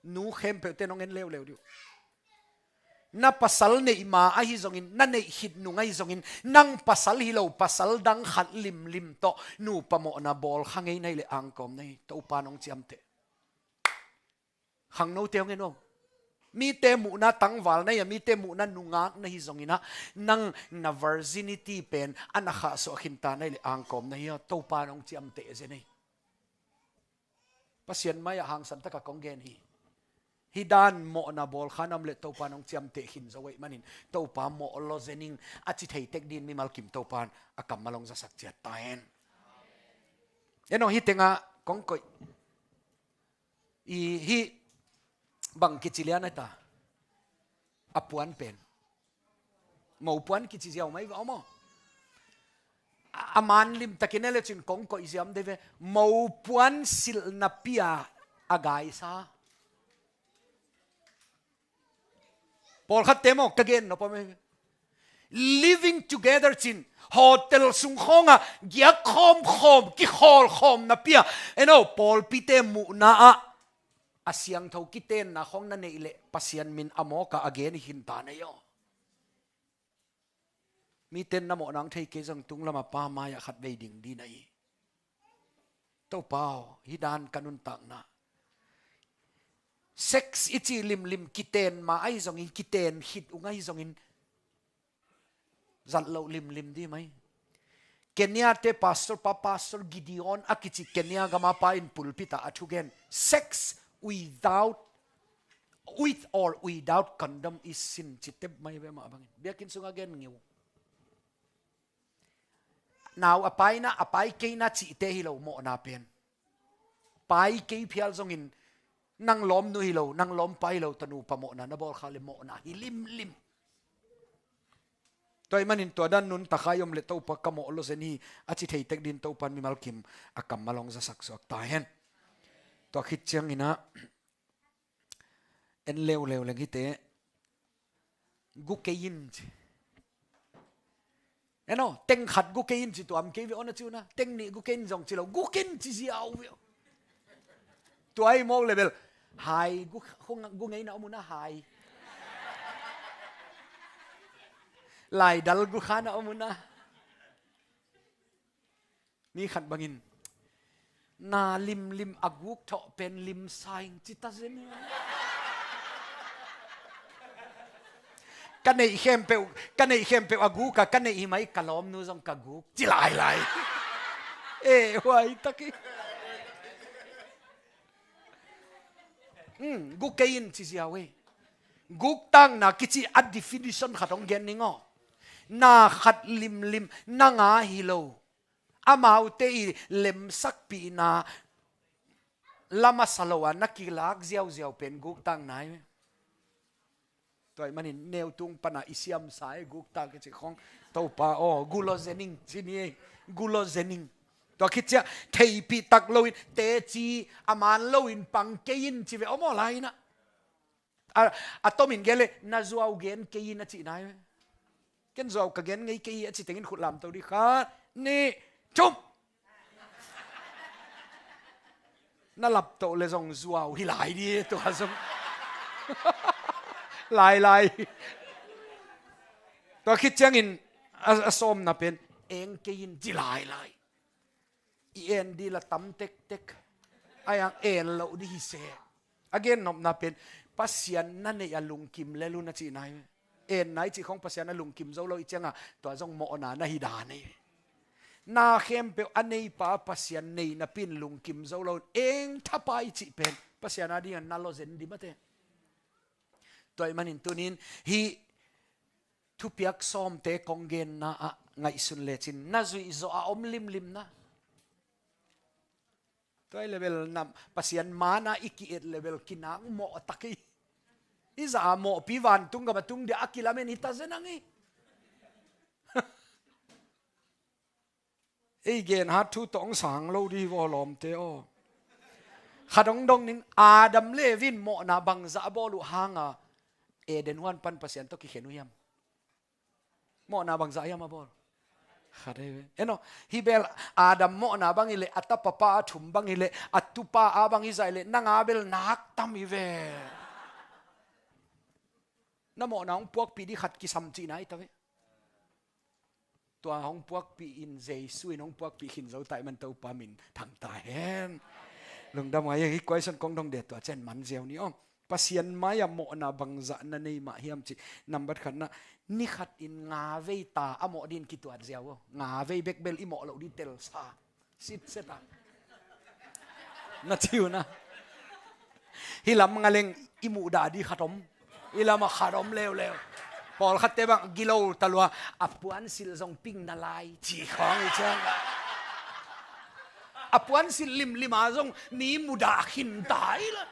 Nu khempeuhte hong en leuleu dih uh. Na pasal neih ma ahi zongin, na neih khit nung ahi zongin, nang pasal hi lo pasal dang khat limlim tawh nupa mawhna bawl kha ngei na hih leh angkawm na hi. Topa hong ciamteh. Khangnote hong en aw. Mite muhna tangval na hi a, mite muhna nungak na hi zongin ah, nang na virginity pen a na khahsuah khinta na hih leh angkawm na hi aw. Topa hong ciamteh zen hi. Pasian mai-ah hangsan taka kong gen hi. Hih dan mawhna bawl kha na om leh Topa hong ciamteh khin zo ahih manin, Topa mawh lo zen ing a ci thei tek dingin mimal kim Topa in a kammal hong zasak ciat ta hen. En aw, hih tengah kong koih. I hih bang kici lian a ta. A puan pen. Mo puan kici ziau mai ve aw maw. A, a man limtakin e le cin kong koih ziam de ve. Mo puan silhna pia a gaisa. Pawlkhatte maw, ka gen nop om e. Living together cin, hotel sung khawngah giak khawmkhawm, kikhawlkhawm na pia. En aw, pawlpite muhna ah a siangtho kitenna khawng na neih leh Pasian min a mawkah a gen hi khinta na hi aw. Miten na mawhna hong thei kei zong tung lamah Pa mai-ah khat vei ding dih na hi. Topa aw, hih dan ka nuntakna. Sex i cih limlim kiten ma ahi zongin, kiten khit ung ahi zongin, zat loh limlim dih mai. Kenya te pastor pa, Pastor Gideon a kici Kenya gama pa in pulpit ah a thugen. Sex without, with or without condom is sin, ci tep mai ve mah bangin. Biakinn sungah gen ngiu. Nau a paina, a pai keina cihte hi lo mawhna pen. Pai kei phial zongin nang lawmnu hi lo, nang lawmpa hi lo tawh nupa mawhna na bawl kha leh mawhna hi limlim. Tua ahih manin tua dan nuntak a i om leh Topa ka mawh lo zen hi a ci thei tek dingin Topa in mimal kim a kammal hong zasak suak ta hen. Tua khit ciangin ah en leuleu leng hite. Gu kei in ci. En aw, teng khat gu kei in ci tuam kei ve aw, na ci uh na. Teng nih gu kei in zong ci lo, gu kei in ci ziau ve aw. Tua hi mawk leh bel hai gu, gu, gu ngeina om uh na hai. Laidal gu kha na om uh na. Mi khat bangin, na limlim a guk thawh pen limsa ing ci ta zen hi. Ka neih khempeuh, ka neih khempeuh a guk a, ka neih hi mai ka lawmnu zong ka guk ci lailai. Eh, huai tak hi. Hmm, guk kei in ci ziau hi. Guktakna kici a definition khat hong gen ning aw. Na khat limlim, nang a hi lo. Amaute i lemsakpihna lam a sa lo a na kilak ziauziau pen guktakna hi. Tua ahih manin neutung pana i siamsa e guktak i cih khawng. Topa aw, gu lo zen ing ci ni e. Gu lo zen ing. Tua khit ciang theihpih tak loin teci a man loin pang kei in ci ve aw maw lai in ah. A, a tomin gen leh na zuau gen kei in a cihna hi. Ken zuau ka gen ngei kei hi a ci tengin khut lamto dih, khat, nih, thum. Na laptoh leh zong zuau hi lai dih tua zong. Lailai. Tua khit ciangin a, a sawmna pen eng kei in ci lailai. I en dih la tam tektek. Ai ang en loh dih hi se. A gen nopna pen Pasian na neih a lungkim lel un a cihna hi. Enna i cih khawng Pasian a lungkim zo lo i cianga tua zong mawhna na hi dan hi. Na khempeuh a neipa Pasian nei napi in lungkim zo lo in eng thapa i cih pen Pasian a dingin na lo zen dih mate. Tua ahih manin tunin hih thupiak sawmte kong genna ah ngaihsun lecin na zuih zawh a om limlim na. Tua hi leh bel na Pasian man a i ki-et leh bel kinak mawh tak hi. I zah a mawhpi vantung gam a tung dia a kilamen hi ta zen ang hi. Ei gen hat thu tawh hong sang lo dih hi vaw lawmte aw. Khat hong dong ning, Adam le Evi in mawhna bangzah a bawl uh hanga Eden huan pan Pasian tawh kikhen uh hiam? Mawhna bangzah hiam a bawl? Khat ei ve. Eno, hi bel Adam mawhna bang hi leh, a tapa pa a thum bang hi leh, a tupa a bang hi zah hi leh, nang a bel nak tam hi ve. Na mawhna hong puakpih dih khat kisam cihna hi ta ve. Tua hong puakpih in, Jesu in hong puakpih khin zo ta ahih man Topa min thang ta hen. Lungdam ngai hi. Question kong dong deh, tua ciang man ziau ni aw. Pasian mai-ah mawhna bangzah na nei mah hiam cih. Nambat khatna, ni khat in nga vei ta a mawh dih in kituat ziau aw. Nga vei bek bel i mawh loh dih telsa. Sitset a. Na ci uh na. Hih lam nga leng i muhdah dih khat om. Hih lamah khat om leuleu. Pawlkhatte bang gilo ta lua. A puansilh zong ping na lai ci khawng hi ciang. A puansilh limlim a zong mi mudah khin ta hi la.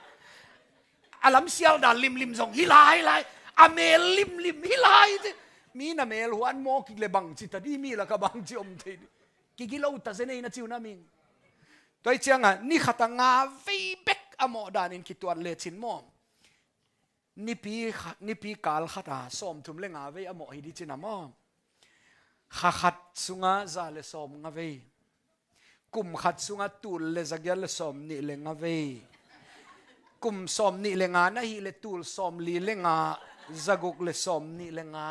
A lamsial dan limlim zong hi lai lai. A mel limlim hi lai te. Mi na mel huan mawk kik le bangci ta dih, mi lakah bangci om thei dih. Kigilo ta zen ei na ci uh na ming. Tua hi ciangah ni khatah nga vei bek a mawh danin kituat lecin maw? Nipi kha-, nipi kal khatah sawmthum le nga vei a mawh hi dih cin a maw? Kha khat sungah za le sawmnga vei. Kum khat sungah tul le zagiat le sawmnih le nga vei. Kum sawmnih le nga na hih le tul sawmli le nga, zaguk le sawmnih le nga.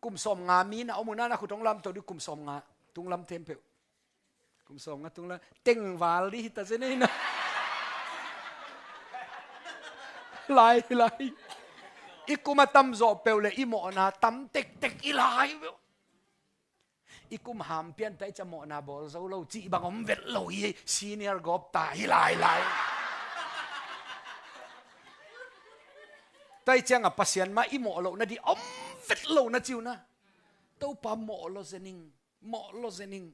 Kum sawmnga mi na om uh na, na khut hong lamto dih, kum sawmnga tunglam tem peuh. Kum sawmnga tunglam. Tengval dih hi ta zen ei na. Lai, lai. I kum a tamzawh peuh le i mawhna tam tektek hi lai peuh. I kum hampian ta i ca mawhna bawl zo lo cih bang om vet lo hi, senior gawp ta hi lai lai. Tua hi ciangah Pasian mah i mawh loh nadih om vet lo na ci uh na. Topa mawh lo zen ing, mawh lo zen ing.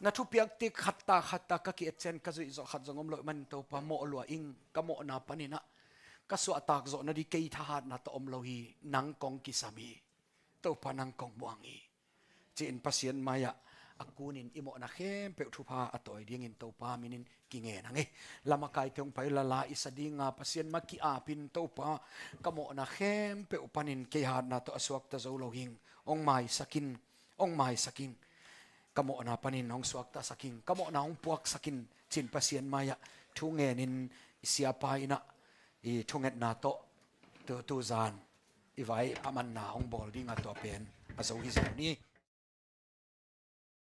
Na thupiak tik khat ta khat ta ka ki-et ciang ka zuih zawh khat zong om lo ahih manin Topa mawh lua ing, ka mawhna panin ah ka suahtak zawh nadih kei thahatna tawh om lo hi, nang kong kisam hi. Topa nang kong muang hi. Ci-in Pasian mai-ah a kunin i mawhna khempeuh thupha a tawi dingin Topa minin kingen ang hi. Lam a kaite hong pai lala i sa dinga Pasian mah ki-apin Topa ka mawhna khempeuh panin kei hatna tawh a suakta zo lo hing. Hong maisak in, hong maisak in. Ka mawhna panin hong suaktasak in, ka mawhna hong puaksak in, ci-in Pasian mai-ah thu ngenin i siapa in ah i thungetna tawh tu, tuzan i vai a manna hong bawl dinga tua pen a zo hi zel ni.